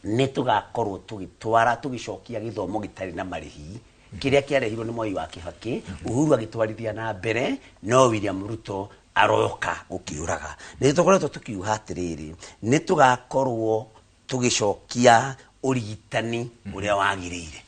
nĩ tũgakorwo tũgĩtwara tũgĩcokia gĩthomo gĩtarĩ na marĩhi kĩrĩa kĩarehirwo nĩ Mwai wa Kibaki, Uhuru agĩtwarithia na mbere, no William Ruto aroka gũkĩũraga. Nĩ tũkoretwo tũkiuga atĩrĩrĩ, nĩ tũgakorwo tũgĩcokia ũrigitani ũrĩa wagĩrĩire,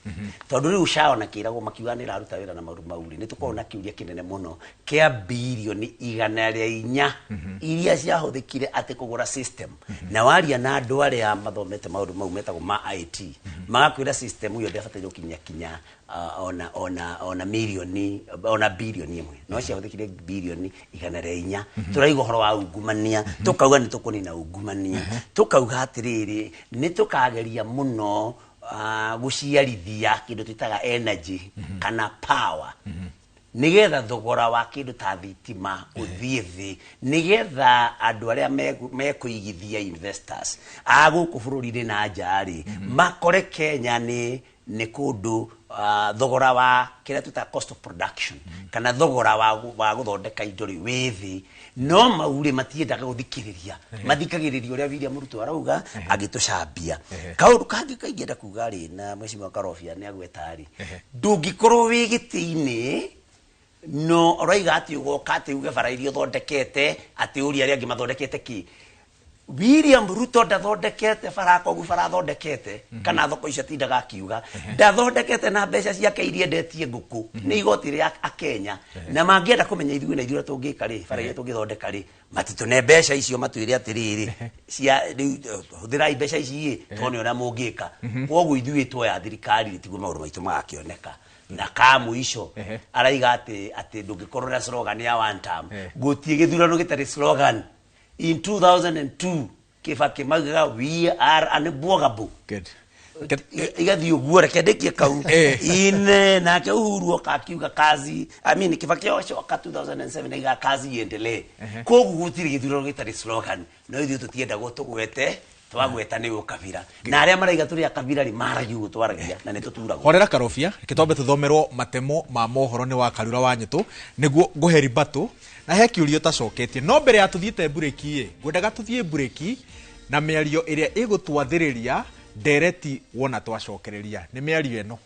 tondũ rĩu SHA ona kĩragwo makiuga nĩ ĩraruta wĩra na maũndũ mau rĩ, nĩ tũkoragwo na kĩũria kĩnene mũno kĩa birioni 104 iria ciahũthĩkire atĩ kũgũra system. Na waria na andũ arĩa mathomete maũndũ mau metagwo ma IT, magakwĩra system ĩyo ndĩabataire gũkinya kinya ona milioni ona birioni 1, no ciahũthĩkire birioni 104. Tũraiga ũhoro wa ungumania, tũkauga nĩ tũkũnina ungumania, tũkauga atĩrĩrĩ, nĩ tũkageria mũno gũciarithia kĩndũ twĩtaga energy kana power, nigetha thogora wa kĩndũ ta thitima ũthiĩ thĩ, nigetha andũ arĩa mekũigithia, investors a gũkũ bũrũri-inĩ na nja rĩ, makore Kenya nĩ kũndũ thogora wa kĩrĩa twĩtaga cost of production kana thogora wa gũthondeka indo rĩ wĩ thĩ. No mau rĩ, matiendaga gũthikĩrĩria, mathikagĩrĩria ũrĩa William Ruto arauga agĩtũcambia. Kaũndũ kangĩ kaingĩenda kuga rĩ, na Mheshimiwa Karobia nĩ agweta rĩ, ndũngĩkorwo wĩ gĩtĩ-inĩ no ũraiga atĩ ũgoka atĩ uge bara iria ũthondekete, atĩ ũria arĩa angĩ mathondekete kĩ. William Ruto ndathondekete bara, koguo bara athondekete kana thoko icio atindaga akiuga ndathondekete na mbeca ciake iria endetie ngũkũ, nĩ igoti rĩa akenya. Na mangĩenda kũmenya ithuĩ na ithuĩ ũrĩa tũngĩka rĩ, bara iria tũngĩthondeka rĩ, matitũne mbeca icio, matwĩre atĩrĩrĩ, cia rĩu hũthĩrai mbeca ici ĩ tuone ũrĩa mũngĩka. Koguo ithuĩ tuoya thirikari rĩ, tiguo maũndũ maitũ magakĩoneka. Na ka mũico, araiga atĩ ndũngĩkorwo na slogan ya one term. Gũtirĩ gĩthurano gĩtarĩ slogan. In 2002 Kibaki maugaga "We are unbwogable." Good. Igathiĩ ũguo, reke ndĩkie kau. In nake Uhuru oka akiuga kazi, I mean, Kibaki acoka 2007 aiga "Kazi iendelee." Koguo gũtirĩ gĩthurano gĩtarĩ slogan, no ithuĩ tũtiendagwo tũgwete, twagweta nĩ ũkabira, na arĩa maraiga tũrĩ akabira rĩ, maragia ũguo twaragia na nĩ tũturagwo. Horera Karobia, reke twambe tũthomerwo matemo ma mohoro nĩ wa Karura wa Nyĩtũ nĩguo ngũhe ribatũ na he kĩũria ũtacoketie. No mbere ya tũthiĩte mburĩki ĩ, ngwendaga tũthiĩ mburĩki na mĩario ĩrĩa ĩgũtwathĩrĩria ndereti wona twacokereria nĩ mĩario ĩno.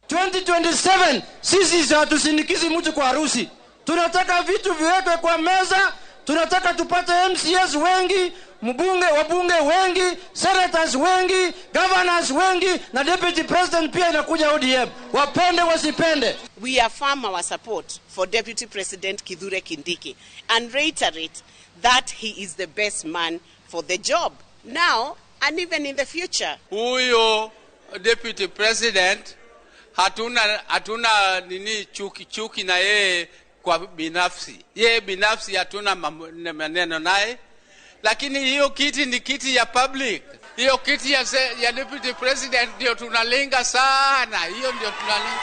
2027 sisi hatusindikizi mtu kwa harusi. Tunataka vitu viwekwe kwa meza. Tunataka tupate MCAs wengi, mbunge, wabunge wengi, senators wengi, governors wengi na deputy president pia inakuja ODM. Wapende wasipende. We affirm our support for Deputy President Kithure Kindiki and reiterate that he is the best man for the job now and even in the future. Huyo deputy president hatuna nini chuki chuki na yeye kwa binafsi. Yeye binafsi hatuna maneno naye, lakini hiyo kiti ni kiti ya public. Hiyo kiti ya deputy president ndio tunalenga sana, hiyo ndio tunalenga.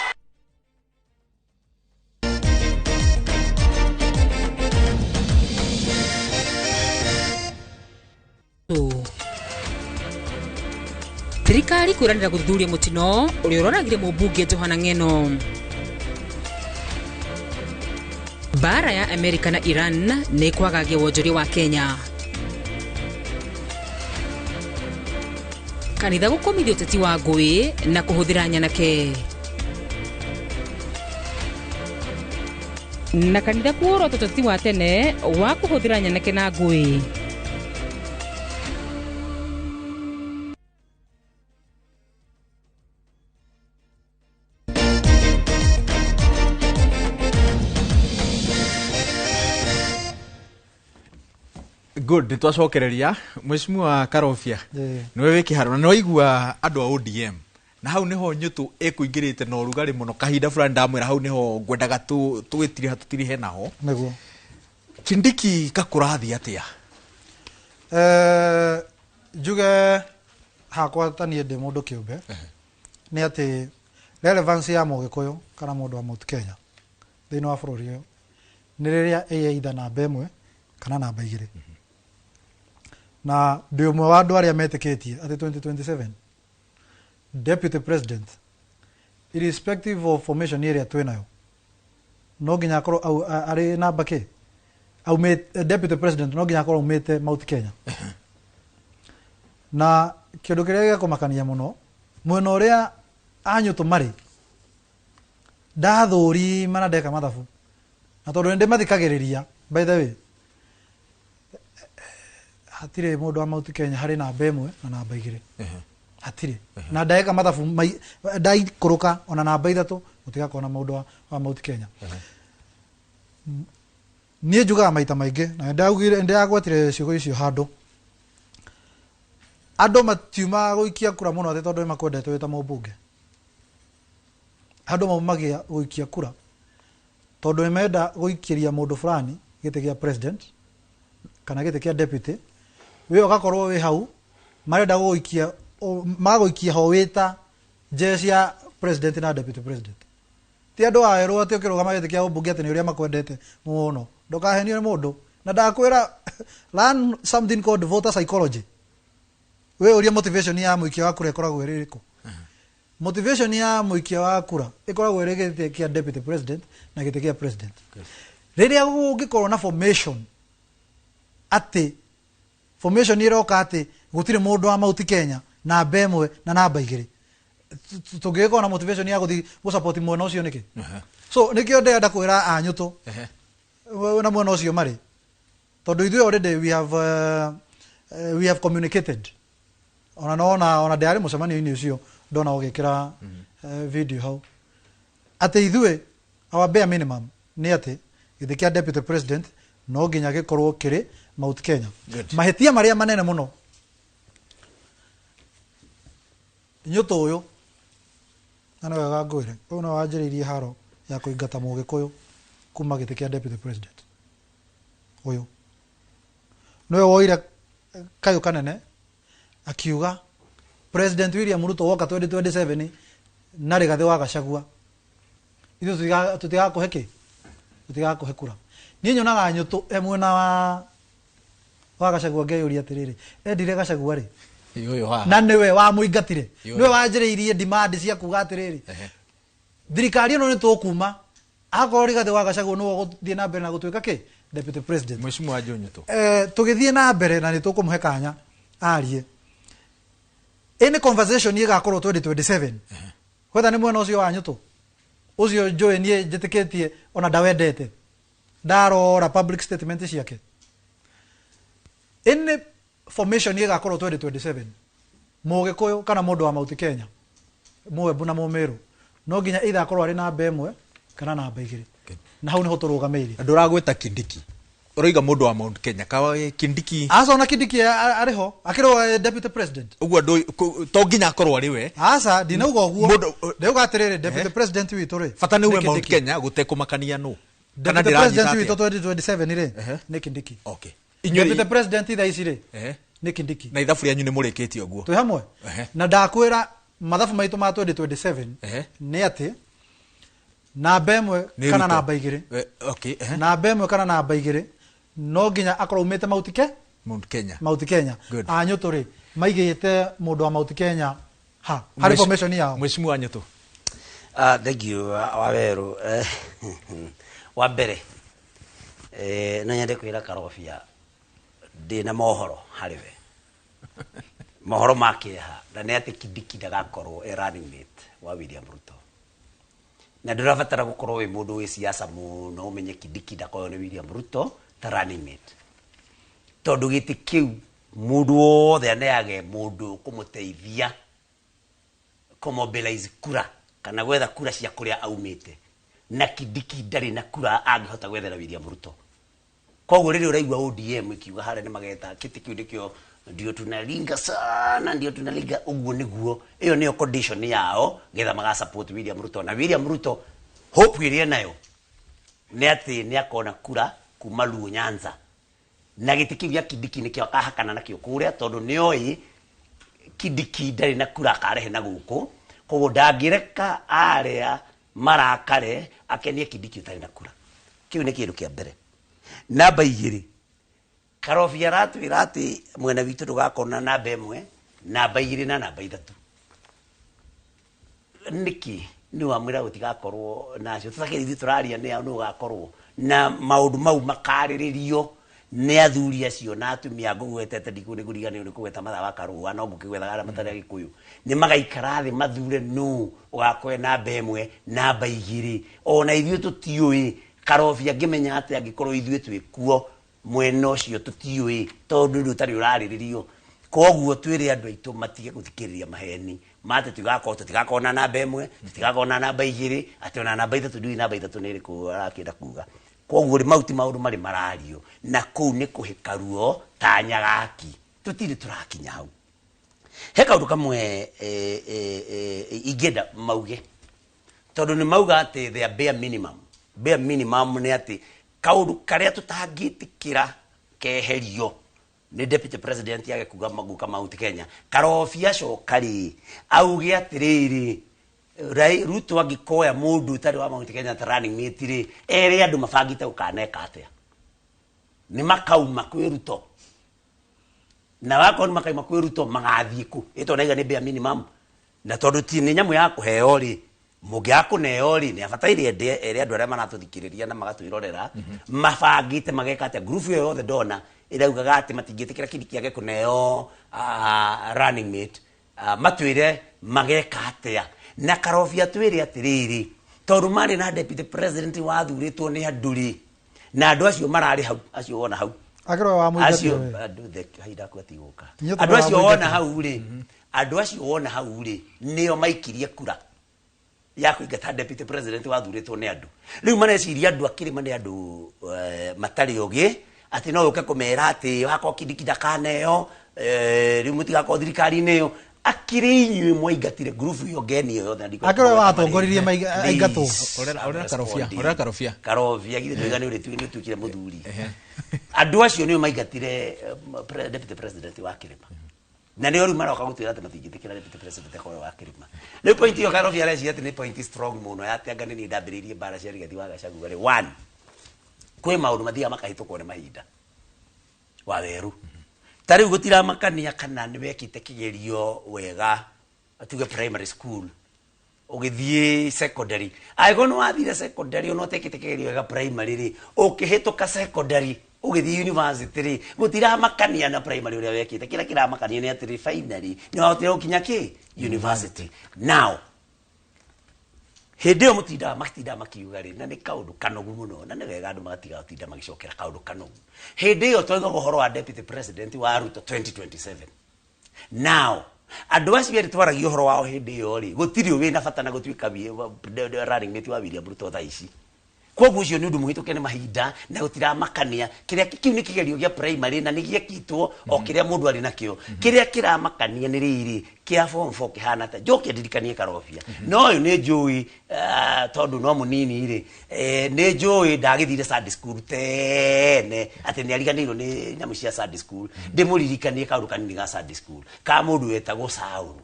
Thirikari kwĩranĩra gũthuthuria mũtino ũrĩa ũroragire mũmbunge Johana Ng'eno. Mbara ya Amerika na Iran nĩ kwagagia wonjoria wa Kenya. Kanitha gũkũmithia ũteti wa ngũĩ na kũhũthĩra nyanake. Na kanitha kuorota ũteti wa tene wa kũhũthĩra nyanake na ngũĩ. Good, nĩ twacokereria Mheshimiwa Karobia. Yeah. Nĩwe wĩ kĩharo na nĩwaigua andũ a ODM na hau nĩho nyũtũ ĩkũingĩrĩte na ũrugarĩ mũno kahinda fulani ndamwĩra hau nĩho ngwendaga tũgĩtiriha tũtirihe naho. Nĩguo. Kindiki kakũrathiĩ atĩa? Njuge hakwa ta niĩ ndĩ mũndũ kĩũmbe nĩ atĩ relevance ya mũgĩkũyũ kana mũndũ wa Mount Kenya thĩinĩ wa bũrũri ũyũ nĩ rĩrĩa ĩ either namba ĩmwe kana namba igĩrĩ. Na ndĩ ũmwe wa andũ arĩa metĩkĩtie atĩ 2027 deputy president irrespective of formation ĩrĩa twĩnayo no nginya akorwo arĩ namba kĩ aumĩte deputy president no nginya akorwo aumĩte Mount Kenya. Na kĩndũ kĩrĩa gĩa kũmakania mũno mwena ũrĩa anyũtũ marĩ ndathũrima na ndeka mathabu na tondũ nĩ ndĩmathikagĩrĩria, by the way hatirĩ mũndũ wa Mount Kenya harĩ namba ĩmwe na namba igĩrĩ, hatirĩ. Na ndeka mathabu ndaikũrũka ona namba ithatũ gũtigakorwo na mũndũ wa Mount Kenya. Niĩ njugaga maita maingĩ na nĩndaugire nĩndĩragwetire ciugo icio handũ andũ matiumaga gũikia kura mũno atĩ tondũ nĩmakwendete wĩ ta mũmbunge. Andũ maumagia gũikia kura tondũ nĩmenda gũikĩria mũndũ fulani gĩtĩ gĩa president kana gĩtĩ kĩa deputy, we ũgakorwo wĩ hau marenda gũgũikia, magũikia ho wĩ ta jeshi ya president na deputy president. Ti andũ a erũ atĩ ũkĩrũgama gĩtĩ kĩa ũmbunge atĩ nĩ ũrĩa makwendete mũno. Ndũkahenio nĩ mũndũ. Na ndakwĩra learn something called voter psychology. We ũria motivation ya mũikia wa kura ĩkoragwo ĩrĩ ĩrĩkũ? Motivation ya mũikia wa kura ĩkoragwo ĩrĩ gĩtĩ kĩa deputy president na gĩtĩ kĩa president. Rĩrĩa gũngĩkorwo na formation atĩ formation ĩroka atĩ gũtirĩ mũndũ wa Mount Kenya namba ĩmwe na namba igĩrĩ, tũngĩgĩkorwo na motivation ya gũthiĩ gũsupport mwena ũcio nĩkĩ? So nĩkĩo ndĩrenda kwĩra anyũtũ na mwena ũcio marĩ, tondũ ithuĩ already we have communicated. Ona nona ona ndĩrarĩ mũcemanio-inĩ ũcio ndona ũgĩkĩra video hau atĩ ithuĩ our bare minimum nĩ atĩ gĩtĩ kĩa deputy president no nginya gĩkorwo kĩrĩ Mount Kenya. Mahĩtia marĩa manene mũno nyũtũ ũyũ na nĩ wega ngwĩre ũyũ nĩwe wanjĩrĩirie haro ya kũingata mũgĩkũyũ kuma gĩtĩ kĩa deputy president. Ũyũ nĩwe woire kayũ kanene akiuga President William Ruto woka 2027 na Rigathĩ wa Gachagua ithuĩ tũtigakũhe kĩ? Tũtigakũhe kura. Niĩ nyonaga nyũtũ e mwena wa Gachagua ngeyũria atĩrĩrĩ, endire Gachagua rĩ? Ũyũ haha. Na nĩwe wamũingatire. Ũyũ. Nĩwe wanjĩrĩirie demand cia kuga atĩrĩrĩ, thirikari ĩno nĩ tũkuma akorwo Rigathĩ wa Gachagua nĩwe ũgũthiĩ na mbere na gũtuĩka kĩ? Deputy President. Mheshimiwa Joe Nyũtũ. Tũgĩthiĩ na mbere na nĩ tũkũmũhe kanya arie. Any conversation ĩgakorwo 2027 whether nĩ mwena ũcio wa Nyũtũ ũcio njũĩ niĩ njĩtĩkĩtie ona ndawendete ndarora public statement ciake, any formation ĩgakorwo 2027 mũgĩkũyũ kana mũndũ wa Mount Kenya Mũembu na Mũmĩrũ no nginya either akorwo arĩ namba ĩmwe kana namba igĩrĩ, na hau nĩho tũrũgamĩire. Ndũragwĩta Kindiki, ũroiga mũndũ wa Mount Kenya kawa Kindiki. Aca ona Kindiki arĩ ho akĩrwo deputy president. Ũguo to nginya akorwo arĩ we. Aca ndinauga ũguo. Mũndũ, Ndauga atĩrĩrĩ, deputy president witũ rĩ, bata nĩ ume nĩ Mount Kindiki. Kenya gũtekũmakania nũ. Kana Deputy ndĩranyita president atĩa? witũ 2027 rĩ, nĩ Kindiki. Inyuĩ Deputy president thaa ici rĩ, nĩ Kindiki. Na ithabu rĩanyu nĩ mũrĩkĩtie ũguo. Twĩ hamwe. Na ndakwĩra mathabu maitũ ma 2027 nĩ atĩ namba ĩmwe Nĩ kana Ruto. namba igĩrĩ. Okay. Namba ĩmwe kana namba igĩrĩ no nginya akorwo aumĩte Mount Ke? Mount Kenya. Mount Kenya. Good. Anyũtũ rĩ, maigĩte mũndũ wa Mount Kenya ha harĩ formation yao. Mheshimiwa Nyũtũ. Thank you, Waweru. Wa mbere, No nyende kwĩra Karobia ndĩna mohoro harĩ we, mohoro ma kĩeha, na nĩ atĩ Kindiki ndagakorwo e running mate wa William Ruto. Na ndũrabatara gũkorwo wĩ mũndũ wĩ siasa mũno ũmenye Kindiki ndakorwo nĩ William Ruto ta running mate, tondũ gĩtĩ kĩu mũndũ wothe aneage mũndũ ũkũmũteithia kũmobilize kura kana gwetha kura cia kũrĩa aumĩte, na Kindiki ndarĩ na kura angĩhota gwethera William Ruto. Koguo rĩrĩa ũraigua ODM ĩkiuga harĩa nĩ mageta kĩtĩ kĩu, nĩkĩo ndio tunalinga sana, ndio tunalinga ũguo, nĩguo ĩyo nĩyo condition yao getha maga support William Ruto. Na William Ruto hope ĩrĩa nayo nĩ atĩ nĩ akona kura kuma Luo Nyanza, na gĩtĩ kĩu gĩa Kindiki nĩkĩo akahakana nakĩo kũrĩa, tondũ nĩoĩ Kindiki ndarĩ na kura akarehe na gũkũ. Koguo ndangĩreka arĩa marakare akenie Kindiki ũtarĩ na kura. Kĩu nĩ kĩndũ kĩa mbere. Namba 2, Karobia aratwĩra atĩ mwena witũ ndũgakorwo na namba 1, namba 2 na namba 3. Nĩkĩ nĩ wamwĩra gũtigakorwo nacio? Tũtakĩrĩ ithuĩ tũraria nĩ nũ ũgakorwo na maũndũ mau makarĩrĩrio nĩ athuri acio na atumia ngũgwetete. Ndikũ nĩ kũriganĩrwo nĩ kũgweta Mathaa wa Karũa, no ngũkĩgwethaga arĩa matarĩ Agĩkũyũ. Nĩ magaikara thĩ mathure nũ ũgakorwo namba 1, namba 2. Ona ithuĩ tũtiũĩ. Karobia ngĩmenya atĩ angĩkorwo ithuĩ twĩ kuo mwena ũcio tũtiũĩ, tondũ nĩ ũtarĩ ũrarĩrĩrio. Koguo twĩre andũ aitũ matige gũthikĩrĩria maheni mate tũtigakorwo na namba 1, tũtigakorwo na namba 2, atĩ ona namba 3. Ndiũĩ namba 3 nĩ ĩrĩkũ arakĩenda kuga. Koguo rĩ, mau ti maũndũ marĩ marario, na kũu nĩ kũhĩka ruo ta nyagaki, tũtirĩ tũrakinya hau. He kaũndũ kamwe ingĩenda mauge, tondũ nĩ mauga atĩ their bare minimum, bare minimum nĩ atĩ kaũndũ karĩa tũtangĩtĩkĩra keherio nĩ deputy president yage kuga maguka Mount Kenya. Karobia acoka rĩ, auge atĩrĩrĩ, Ruto angĩkoya mũndũ ũtarĩ wa Mount Kenya ta running mate rĩ, ere andũ mabangĩte gũkaneka atĩa. Nĩ makauma kwĩ Ruto? Na wakorwo nĩ makauma kwĩ Ruto, magathiĩ kũ? Ĩto naiga nĩ bare minimum, na tondũ ti nĩ nyamũ ya kũheo rĩ, mũngĩaga kũneo rĩ, nĩ abataire ende ere andũ arĩa maratũthikĩrĩria na magatwĩrorera mabangĩte mageka atĩa. Group ĩyo yothe ndona ĩraugaga atĩ matingĩtĩkĩra Kindiki age kũneo running mate, matwĩre mageka atĩa. Na Karobia twĩre atĩrĩrĩ, tondũ marĩ na deputy president wathurĩtwo nĩ andũ rĩ, na andũ acio mararĩ hau, acio wona hau, Akĩrwo wa mũingatire acio we. Andũ haida tigũka. Inyuĩ Andũ acio tũrĩ wona wa hau rĩ, andũ acio wona hau rĩ, nĩo maikirie kura ya kũingata deputy president wathurĩtwo nĩ andũ. Rĩu mareciria andũ a kĩrĩma nĩ andũ matarĩ ũgĩ, atĩ no ũke kũmera atĩ wakorwo Kindiki ndakaneo, rĩu mũtigakorwo thirikari-inĩ ĩyo. Akĩrĩ inyuĩ mwaingatire ngurubu ĩyo ngeni ĩyo yothe, na ndikwenda Akĩrĩ we kũgweta watongoririe marĩtwa. Aingatwo. Please, Orera I'm Karobia, responding. orera Karobia. Karobia githĩ ndũiga nĩ ũrĩ nĩ ũtuĩkire mũthuri. Andũ acio nĩo maingatire deputy president wa kĩrĩma, na nĩo rĩu maroka gũtwĩra atĩ matingĩtĩkĩra deputy president akorwo wa kĩrĩma. Rĩu point ĩyo Karobia areciria atĩ nĩ point strong mũno ya atĩ anga nĩ niĩ ndambĩrĩirie mbara cia Rigathi wa Gachagua rĩ. One, kwĩ maũndũ mathiaga makahĩtũkwo nĩ mahinda wa werũ. Ta rĩu gũtiramakania kana nĩ wekĩte kĩgerio wega, tuge primary school, ũgĩthiĩ secondary. Angĩkorwo nĩ wathire secondary ona ũtekĩte kĩgerio wega primary rĩ, ũkĩhĩtũka secondary ũgĩthiĩ university rĩ, gũtiramakania na primary ũrĩa wekĩte. Kĩrĩa kĩramakania nĩ atĩrĩ, finally nĩ wahotire gũkinya kĩ university. Now hĩndĩ ĩyo mũtindaga matindaga makiuga rĩ, na nĩ kaũndũ kanogu mũno, na nĩ wega andũ magatiga gũtinda magĩcokera kaũndũ kanogu. Hĩndĩ ĩyo twaugaga ũhoro wa deputy president wa Ruto 2027. Now andũ acio erĩ twaragia ũhoro wao hĩndĩ ĩyo rĩ, gũtirĩ wĩna bata na gũtuĩka running mate wa William Ruto thaa ici. Koguo ũcio nĩ ũndũ mũhĩtũke nĩ mahinda na gũtiramakania. Kĩrĩa kĩu nĩ kĩgerio gĩa primary na nĩ gĩekĩtwo o kĩrĩa mũndũ arĩ nakĩo. Kĩrĩa kĩramakania nĩ rĩrĩ kĩa form 4 kĩhana ta njoke ndirikanie Karobia, no ũyũ nĩ njũĩ, tondũ no mũnini rĩ, nĩ njũĩ ndagĩthire Sunday school tene, atĩ nĩ ariganĩirwo nĩ nyamũ cia Sunday school. Ndĩmũririkanie kaũndũ kanini ga Sunday school ka mũndũ wetagwo Saũlũ,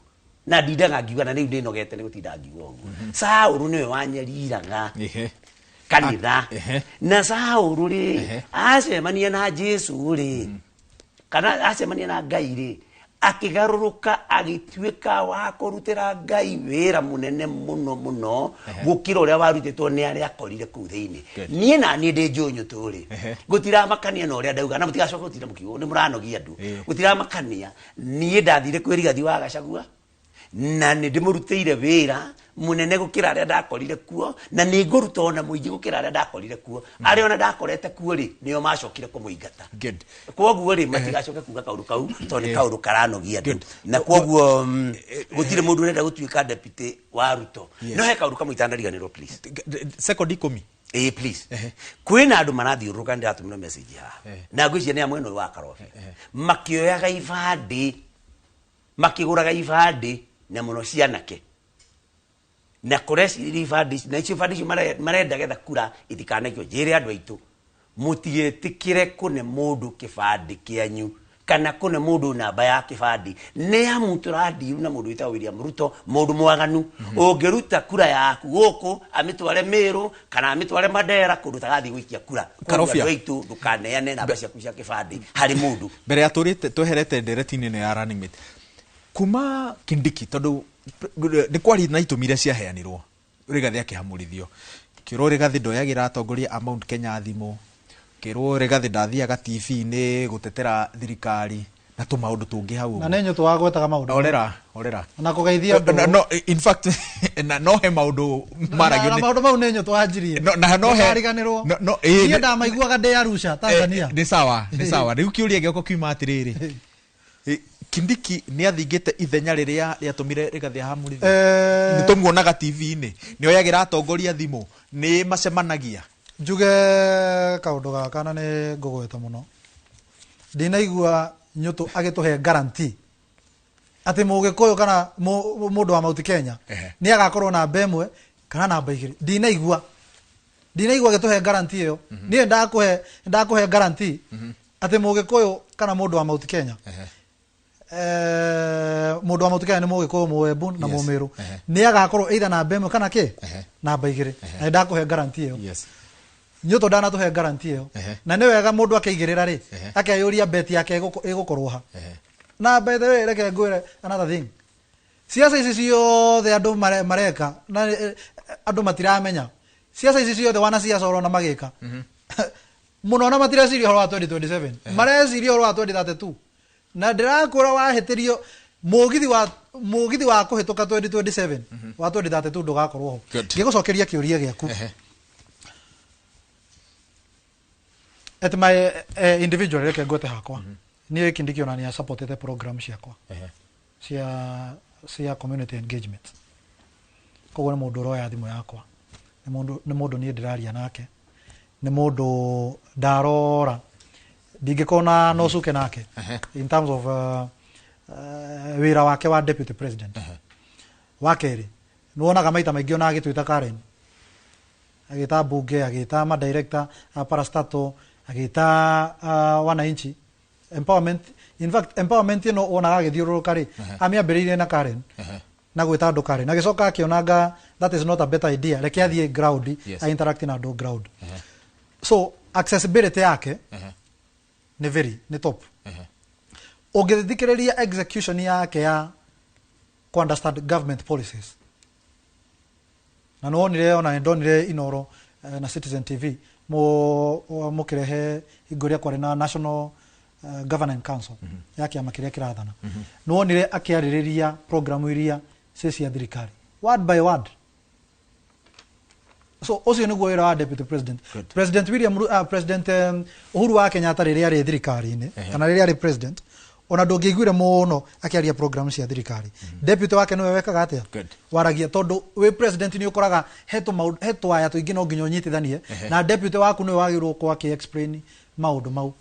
na ndindaga ngiuga, na rĩu ndĩnogete nĩ gũtinda ngiuga ũguo. Saũlũ nĩwe wanyariraga kanitha. Na Saũlũ rĩ, acemania na Jesu rĩ, kana acemania na Ngai rĩ, Akĩgarũrũka, agĩtuĩka wa kũrutĩra Ngai wĩra mũnene mũno mũno gũkĩra ũrĩa warutĩtwo nĩ arĩa akorire kũu thĩinĩ. Niĩ na niĩ ndĩ njũĩ Nyũtũ rĩ, gũtiramakania na ũrĩa ndauga, na mũtigacoke gũtinda mũkiuga nĩ mũranogia andũ. Gũtiramakania, niĩ ndathire kwĩ Rigathi wa Gachagua na nĩ ndĩmũrutĩire wĩra mũnene gũkĩra arĩa ndakorire kuo, na nĩ ngũruta ona mũingĩ gũkĩra arĩa ndakorire kuo. Arĩa ona ndakorete kuo rĩ, nĩo macokire kũmũingata. Kwoguo rĩ, matigacoke kuga kaũndũ kau tondũ nĩ kaũndũ karanogia andũ. Na kwoguo gũtirĩ mũndũ ũrenda gũtuĩka deputy wa Ruto. No he kaũndũ kamwe itanariganĩrwo, please. Second 10. Ĩĩ, please. Kwĩna andũ marathiũrũrũka, ndĩratũmĩrwo message haha na ngwĩciria nĩ a mwena ũyũ wa Karobia, makĩoyaga ibandĩ, makĩgũraga ibandĩ, na mũno cianake, na kũrecirĩria ibandĩ ici, na icio ibandĩ icio marenda getha kura itikanekio. Njĩre andũ aitũ, mũtigetĩkĩre kũne mũndũ kĩbandĩ kĩanyu kana kũne mũndũ namba ya kĩbandĩ, nĩ amu tũrandiru na mũndũ wĩtagwo William Ruto, mũndũ mwaganu ũngĩruta kura yaku gũkũ amĩtware Meru kana amĩtware Mandera, kũndũ tagathiĩ gũikia kura. Koguo Karobia. andũ aitũ, ndũkaneane namba ciaku cia kĩbandĩ harĩ mũndũ. Mbere ya tũrĩte tweherete ndereti-inĩ ĩno ya running mate kuma Kindiki, tondũ nĩ kwarĩ na itũmi iria ciaheanirwo Rigathi akĩhamũrithio, kĩrwo Rigathi ndoyagĩra atongoria a Mount Kenya thimũ, kĩrwo Rigathi ndathiaga TV-inĩ gũtetera thirikari na tũmaũndũ tũngĩ hau Na ũguo. nĩ Nyũtũ wagwetaga maũndũ. Orera, orera. Na kũgeithia andũ. No, in fact, na no he maũndũ maragio Na maũndũ mau nĩ Nyũtũ wanjirie. No, na no he- Ndũkariganĩrwo. No, ĩĩ, Niĩ ndamaiguaga ndĩ Arusha, Tanzania. Nĩ sawa, nĩ sawa. Rĩu kĩũria gĩakwa kiuma atĩrĩrĩ, Kindiki nĩ athingĩte ithenya rĩrĩa rĩatũmire Rigathi ahamũrithio? Nĩ tũmuonaga TV-inĩ, nĩ oyagĩra atongoria thimũ, nĩ macemanagia. Njuge kaũndũ gaka na nĩ ngũgweta mũno, ndinaigua Nyũtũ agĩtũhe guarantee atĩ Mũgĩkũyũ kana mũndũ wa Mount Kenya nĩ agakorwo namba 1 kana namba 2. Ndinaigua agĩtũhe guarantee ĩyo. Niĩ ndakũhe guarantee atĩ Mũgĩkũyũ kana mũndũ wa Mount Kenya, mũndũ wa Mount Kenya nĩ Mũgĩkũyũ, Mũembu na Mũmĩrũ, nĩ agakorwo either namba 1 kana kĩ namba 2, na nĩ ndakũhe guarantee ĩyo. Nyũtũ ndanatũhe guarantee ĩyo. Na nĩ wega mũndũ akeigĩrĩra rĩ, akeyũria bet yake ĩgũkorwo ha. Na by the way, reke ngwĩre another thing, ciaca ici ciothe andũ mareka na andũ matiramenya, ciaca ici ciothe wanasiasa ũrona magĩka mũno, na matireciria ũhoro wa 2027, mareciria ũhoro wa 2032. Na ndĩrakwĩra, wahĩtĩrio mũgithi wa kũhĩtũka 2027, wa 2032 ndũgakorwo ho. Ngĩgũcokeria kĩũria gĩaku, at my individual, reke ngwete hakwa, niĩ Kindiki ona nĩ supportete program ciakwa cia community engagement. Koguo nĩ mũndũ ũroya thimũ yakwa, nĩ mũndũ niĩ ndĩraria nake, nĩ mũndũ ndarora ndingĩkorwo na no cuke nake in terms of wĩra wake wa deputy president. Wa kerĩ, nĩ wonaga maita maingĩ ona agĩtwĩta Karen, agĩta mbunge, agĩta madirector a parastatal, agĩta wananchi empowerment. In fact, empowerment ĩno wonaga agĩthiũrũrũka rĩ, amĩambĩrĩirie na Karen na gwĩta andũ Karen, agĩcoka akĩonanga that is not a better idea, reke athiĩ ground, a interact na andũ ground. So accessibility yake nĩ very nĩ top. Ũngĩthikĩrĩria execution yake ya ku understand government policies, na nĩwonire ona nĩndonire Inoro na Citizen TV mũkĩrehe hingo ĩrĩa kwarĩ na National Governing Council ya kĩama kĩrĩa kĩrathana, nĩwonire akĩarĩrĩria programu iria ciĩ cia thirikari word by word. So ũcio nĩguo wĩra wa deputy president. President William President Uhuru wa Kenyatta, rĩrĩa arĩ thirikari-inĩ kana rĩrĩa arĩ president, ona ndũngĩaiguire mũno akĩaria program cia thirikari. Deputy wake nĩwe wekaga atĩa? Waragia, tondũ wĩ president nĩ ũkoraga he twaya tũingĩ no nginya ũnyitithanie, na deputy waku nĩwe wagĩrĩirwo gũkorwo akĩ explain maũndũ mau.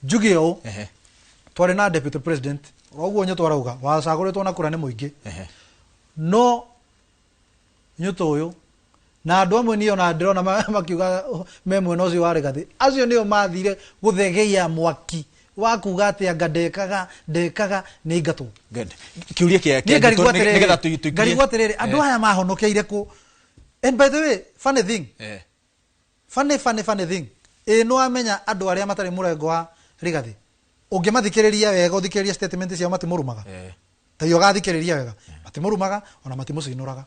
Njuge ũũ, twarĩ na deputy president ũguo Nyũtũ arauga wacagũrĩtwo na kura nĩ mũingĩ, no Nyũtũ ũyũ na andũ amwe niĩ ona ndĩrona makiuga me mwena ũcio wa Rigathi, acio nĩo mathire gũthegeia mwaki wa kuga atĩ anga ndekaga ndekaga nĩ aingatwo. Good. Kĩũria kĩa Niĩ ngarigwo nĩgetha atĩrĩrĩ, tũikie. Ngarigwo atĩrĩrĩ, andũ aya mahonokeire kũ? And by the way, funny thing, funny, funny, funny thing, ĩ nĩ wamenya andũ arĩa matarĩ mũrengo wa Rigathi. Ũngĩmathikĩrĩria wega, ũthikĩrĩrie statement ciao, matimũrumaga. Ta iyo ũgathikĩrĩria wega, matimũrumaga ona matimũcinũraga.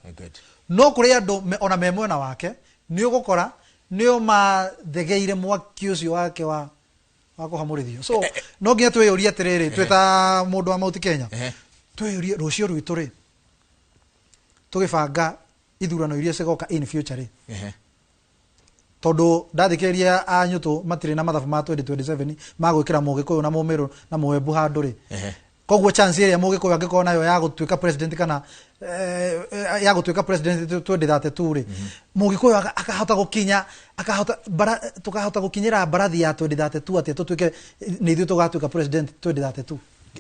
No kũrĩ andũ ona me mwena wake nĩ ũgũkora nĩo mathegeire mwaki ũcio wake wa kũhamũrithio. So no nginya twĩyũrie atĩrĩrĩ, twĩ ta mũndũ wa Mount Kenya, twĩyũrie rũciũ rwitũ rĩ, tũgĩbanga ithurano iria cigoka in future rĩ, tondũ ndathikĩrĩria anyũtũ matirĩ na mathabu ma 2027 ma gwĩkĩra Mũgĩkũyũ na Mũmĩrũ na Mũembu handũ rĩ. Koguo chance ĩrĩa Mũgĩkũyũ angĩkorwo nayo ya gũtuĩka president kana ya gũtuĩka president 2032 rĩ, Mũgĩkũyũ akahota gũkinya, akahota bara, tukahota gũkinyĩra mbarathi ya 2032 atĩa, tũtuĩke nĩ ithuĩ tũgatuĩka president 2032,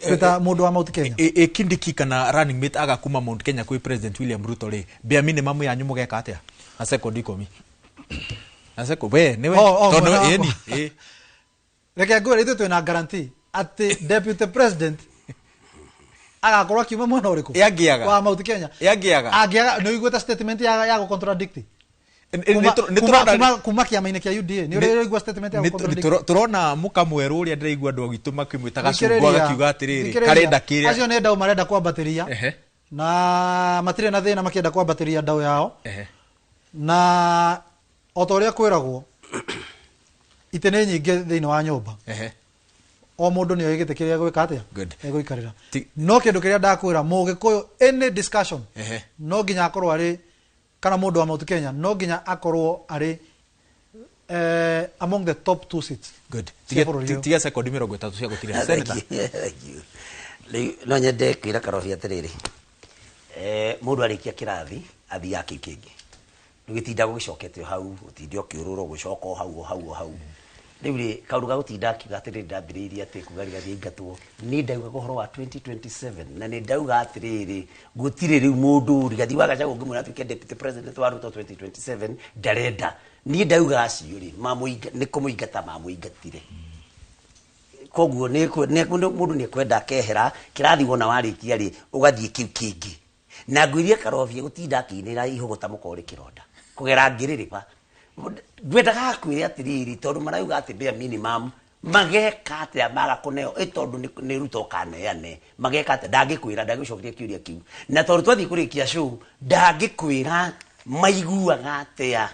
twĩta mũndũ wa Mount Kenya? Ĩ Kindiki kana running mate aga kuma Mount Kenya kwĩ President William Ruto rĩ, bare minimum yanyu mũgeka atĩa na sekondi 10 na sekondi we nĩwe? Oh, tondũ mwena wakwa. ĩni ĩ. Reke ngwĩre, ithuĩ twĩna guarantee atĩ deputy president agakorwo akiuma mwena ũrĩkũ? Ĩ angĩaga? Wa Mount Kenya. Ĩ angĩaga? Angĩaga, nĩ ũiguĩte statement ya gũ contradict kuma kĩama-inĩ kĩa UDA? Nĩ ũrĩ ũraigua statement ya gũ contradict? Tũrona mũkamwerũ ũrĩa ndĩraigua andũ agitũ makĩmwĩta gacungwa, Thikĩrĩria, gakiuga atĩrĩrĩ, thikĩrĩria. karenda kĩrĩa Acio nĩ ndau marenda kwambatĩria na matirĩ na thĩna makĩenda kwambatĩria ndau yao. Na o ta ũrĩa kwĩragwo, itĩ nĩ nyingĩ thĩinĩ wa nyũmba. O mũndũ nĩ oĩ gĩtĩ kĩrĩa egwĩka atĩa, egũikarĩra. No kĩndũ kĩrĩa ndakwĩra, Mũgĩkũyũ, any discussion, no nginya akorwo arĩ, kana mũndũ wa Mount Kenya no nginya akorwo arĩ among the top two seats cia bũrũri ũyũ. Tiga sekondi 30 cia gũtiga, Thank Senator. you, thank you. Rĩu no nyende kwĩra Karobi atĩrĩrĩ, mũndũ arĩkia kĩrathi athiaga kĩu kĩngĩ, ndũgĩtinda gũgĩcokete o hau, ũtinde ũkĩũrũra ũgĩcoka o hau o hau o hau. Rĩu rĩ, kaũndũ ga gũtinda akiuga atĩrĩrĩ, ndambĩrĩirie atĩ kuga Rigathi aingatwo, niĩ ndaugaga ũhoro wa 2027 na nĩ ndauga atĩrĩrĩ, gũtirĩ rĩu mũndũ Rigathi wa Gachagua ũngĩmwĩra atuĩke deputy president wa Ruto 2027, ndarenda. Niĩ ndauga acio rĩ, nĩ kũmũingata mamũingatire. Koguo mũndũ nĩ ekwenda akehera kĩrathi, wona warĩkia rĩ, ũgathiĩ kĩu kĩngĩ. Na ngwĩrie Karobia gũtinda akĩinĩra ihũgũta mũkorĩ kĩronda kũgera ngĩrĩrĩba, ngwendaga akwĩre atĩrĩrĩ, tondũ marauga atĩ bare minimum mageka atĩa maga kũneo ĩ, tondũ nĩ Ruto ũkaneane, mageka atĩa? Ndangĩkwĩra, ndangĩgũcokeria kĩũria kĩu. Na tondũ twathiĩ kũrĩkia show, ndangĩkwĩra maiguaga atĩa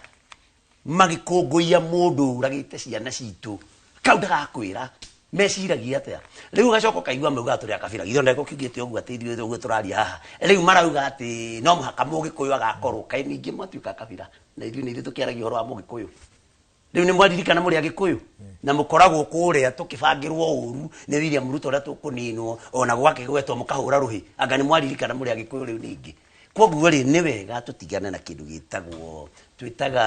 magĩkũngũiya mũndũ ũragĩte ciana citũ. Kau ndagakwĩra meciragia atĩa. Rĩu ũgacoka ũkaigua maugaga tũrĩ a kabira githondeko kiugĩte ũguo, atĩ ithuĩ ũguo tũraria haha rĩu marauga atĩ no mũhaka Mũgĩkũyũ agakorwo. Kaĩ ningĩ mwatuĩka kabira na ithuĩ nĩ ithuĩ tũkĩaragia ũhoro wa Mũgĩkũyũ? Rĩu nĩ mwaririkana mũrĩ Agĩkũyũ na mũkoragwo kũrĩa tũkĩbangĩrwo ũru nĩ William Ruto ũrĩa tũkũninwo, ona gwakĩgwetwo mũkahũra rũhĩ. Anga nĩ mwaririkana mũrĩ Agĩkũyũ rĩu ningĩ? Koguo rĩ, nĩ wega tũtigane na kĩndũ gĩtagwo, twĩtaga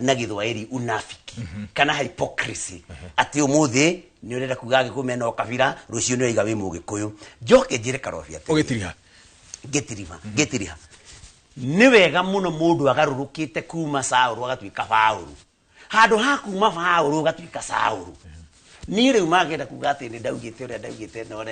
na Gĩthwaĩri unafiki kana hypocrisy, atĩ ũmũthĩ nĩ ũrenda kuga Agĩkũyũ mena ũkabira, rũciũ nĩ ũraiga wĩ Mũgĩkũyũ. Njoke njĩre Karobia atĩrĩrĩ, Ũgĩtiriha. Ngĩtiriha, ngĩtiriha, nĩ wega mũno mũndũ agarũrũkĩte kuma Saũrũ agatuĩka Baũrũ, handũ ha kuma Baũrũ ũgatuĩka Saũrũ. Niĩ rĩu mangĩenda kuga atĩ nĩ ndaugĩte ũrĩa ndaugĩte, no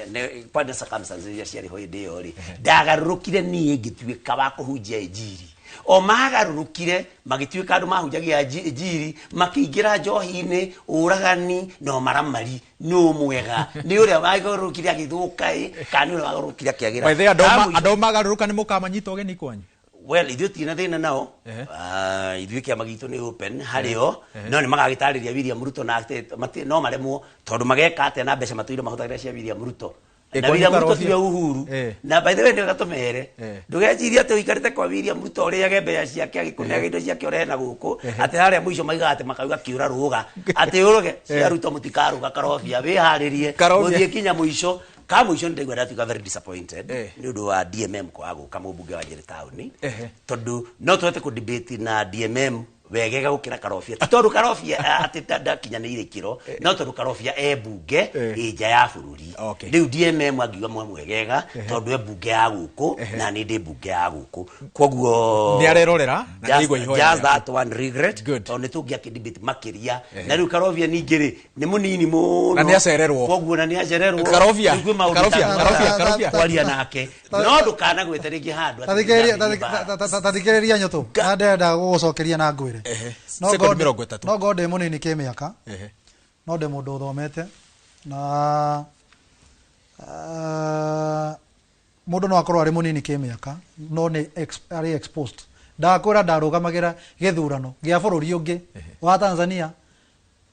kwanja circumstances iria ciarĩ ho hĩndĩ ĩyo rĩ, ndagarũrũkire niĩ ngĩtuĩka wa kũhunjia injiri. O magarũrũkire magĩtuĩka andũ mahunjagia injiri, makĩingĩra njohi-inĩ, ũragani na ũmaramari. Nũ mwega, nĩ ũrĩa wagarũrũkire agĩthũka ĩ, kana nĩ ũrĩa wagarũrũkire akĩagĩra? By the way, andũ Kamũico- andũ magarũrũka nĩ mũkamanyita ũgeni kwanyu? Well, ithuĩ tina thĩna nao. Ah, ithuĩ kĩama gitũ nĩ open harĩ o, no nĩ magagĩtarĩria William Ruto na atĩ no maremwo, tondũ mageka atĩa na mbeca matũire mahũthagĩra cia William Ruto? Na kwanyu William Ruto Karobia? tiwe Uhuru. Na by the way, nĩ wega tũmere, ndũgecirie atĩ ũikarĩte kwa William Ruto ũrĩage mbeca ciake, agĩkũneaga indo ciake ũrehe na gũkũ, atĩ harĩa mũico maigaga atĩ makauga kĩũra rũga, atĩ ũrũge cia Ruto. Mũtikarũga, Karobia, wĩharĩrie. Karobia. Gũthiĩ kinya mũico. Ka mũico, nĩ ndaigua ndatuĩka very disappointed nĩ ũndũ wa DMM kwaga gũka, mũmbunge wa Nyeri taũni, tondũ no tũhote kũ debate na DMM wegega gũkĩra Karobia, ti tondũ Karobia atĩ ndakinyanĩire ikĩro, no tondũ Karobia e mbunge ĩ nja ya bũrũri. Rĩu DMM angiuga mwamwegega, tondũ e mbunge ya gũkũ na nĩ ndĩ mbunge ya gũkũ, koguo Nĩ arerorera na nĩaigua ihoya just rĩaku. that one regret, tondũ nĩ tũngĩakĩ debate makĩria. Na rĩu Karobia ningĩ rĩ, nĩ mũnini mũno. Na nĩ acererwo. Koguo na nĩ acererwo. Karobia, Rĩu kwĩ maũndũ Karobia, Karobia, Karobia. kwaria nake, no ndũkanagwete rĩngĩ handũ atĩ Tathikĩrĩria. nĩ mbara. Tathikĩrĩria nyũtũ, na ndĩrenda gũgũcokeria na ngwĩre Sekondi 30. No ngorwo ndĩ mũnini kĩmĩaka, no ndĩ mũndũ ũthomete. Na mũndũ no akorwo arĩ mũnini kĩmĩaka no nĩ arĩ exposed. Ndakwĩra ndarũgamagĩra gĩthurano gĩa bũrũri ũngĩ wa Tanzania,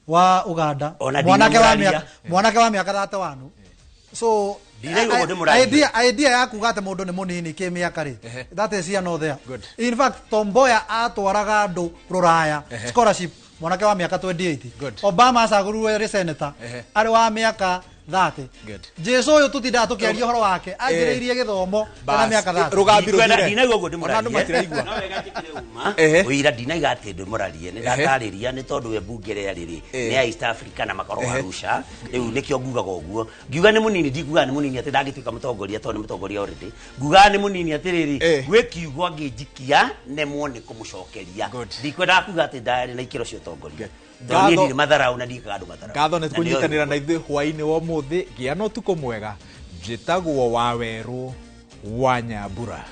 wa Uganda, Ona mwanake wa ndinamũraria. mĩaka, mwanake wa mĩaka 31. So Ndinaigua ũguo ndĩmũraria. idea ya kuga atĩ mũndũ nĩ mũnini kĩmĩaka rĩ, that is here nor there. Good. In fact, Tom Mboya atwaraga andũ rũraya scholarship, mwanake wa mĩaka 28. Good. Obama acagũrirwo arĩ senator arĩ wa mĩaka 30. Good. Jesu ũyũ tũtindaga tũkĩaria ũhoro wake anjĩrĩirie gĩthomo Bas. ena mĩaka 30. Rũgambi rũthire. Ndinaigua ũguo Ona andũ ndĩmũrarie. matiraigua. No wega njĩkĩre ũma. Ehe. Ũira ndinaiga atĩ ndĩmũrarie, nĩ ndatarĩria nĩ tondũ we mbunge rĩa rĩrĩ nĩ ya East Africa na makorwo Arusha, rĩu nĩkĩo ngugaga ũguo. Ngiuga nĩ mũnini, ndikugaga nĩ mũnini atĩ ndangĩtuĩka mũtongoria tondũ nĩ mũtongoria already. Ngugaga nĩ mũnini atĩrĩrĩ, gwĩ kiugo angĩnjikia nemwo nĩ kũmũcokeria. Good. Ndikwendaga kuga atĩ ndarĩ na ikĩro cia ũtongoria, tondũ niĩ Ngatho- ndirĩ matharau na ndiĩkaga andũ matharau. Ngatho nĩ Na nĩyo kũnyitanĩra na ithuĩ hwainĩ wa ũmũthĩ. Gĩa na ũtukũ mwega. Njĩtagwo Wawerũ wa Nyambura.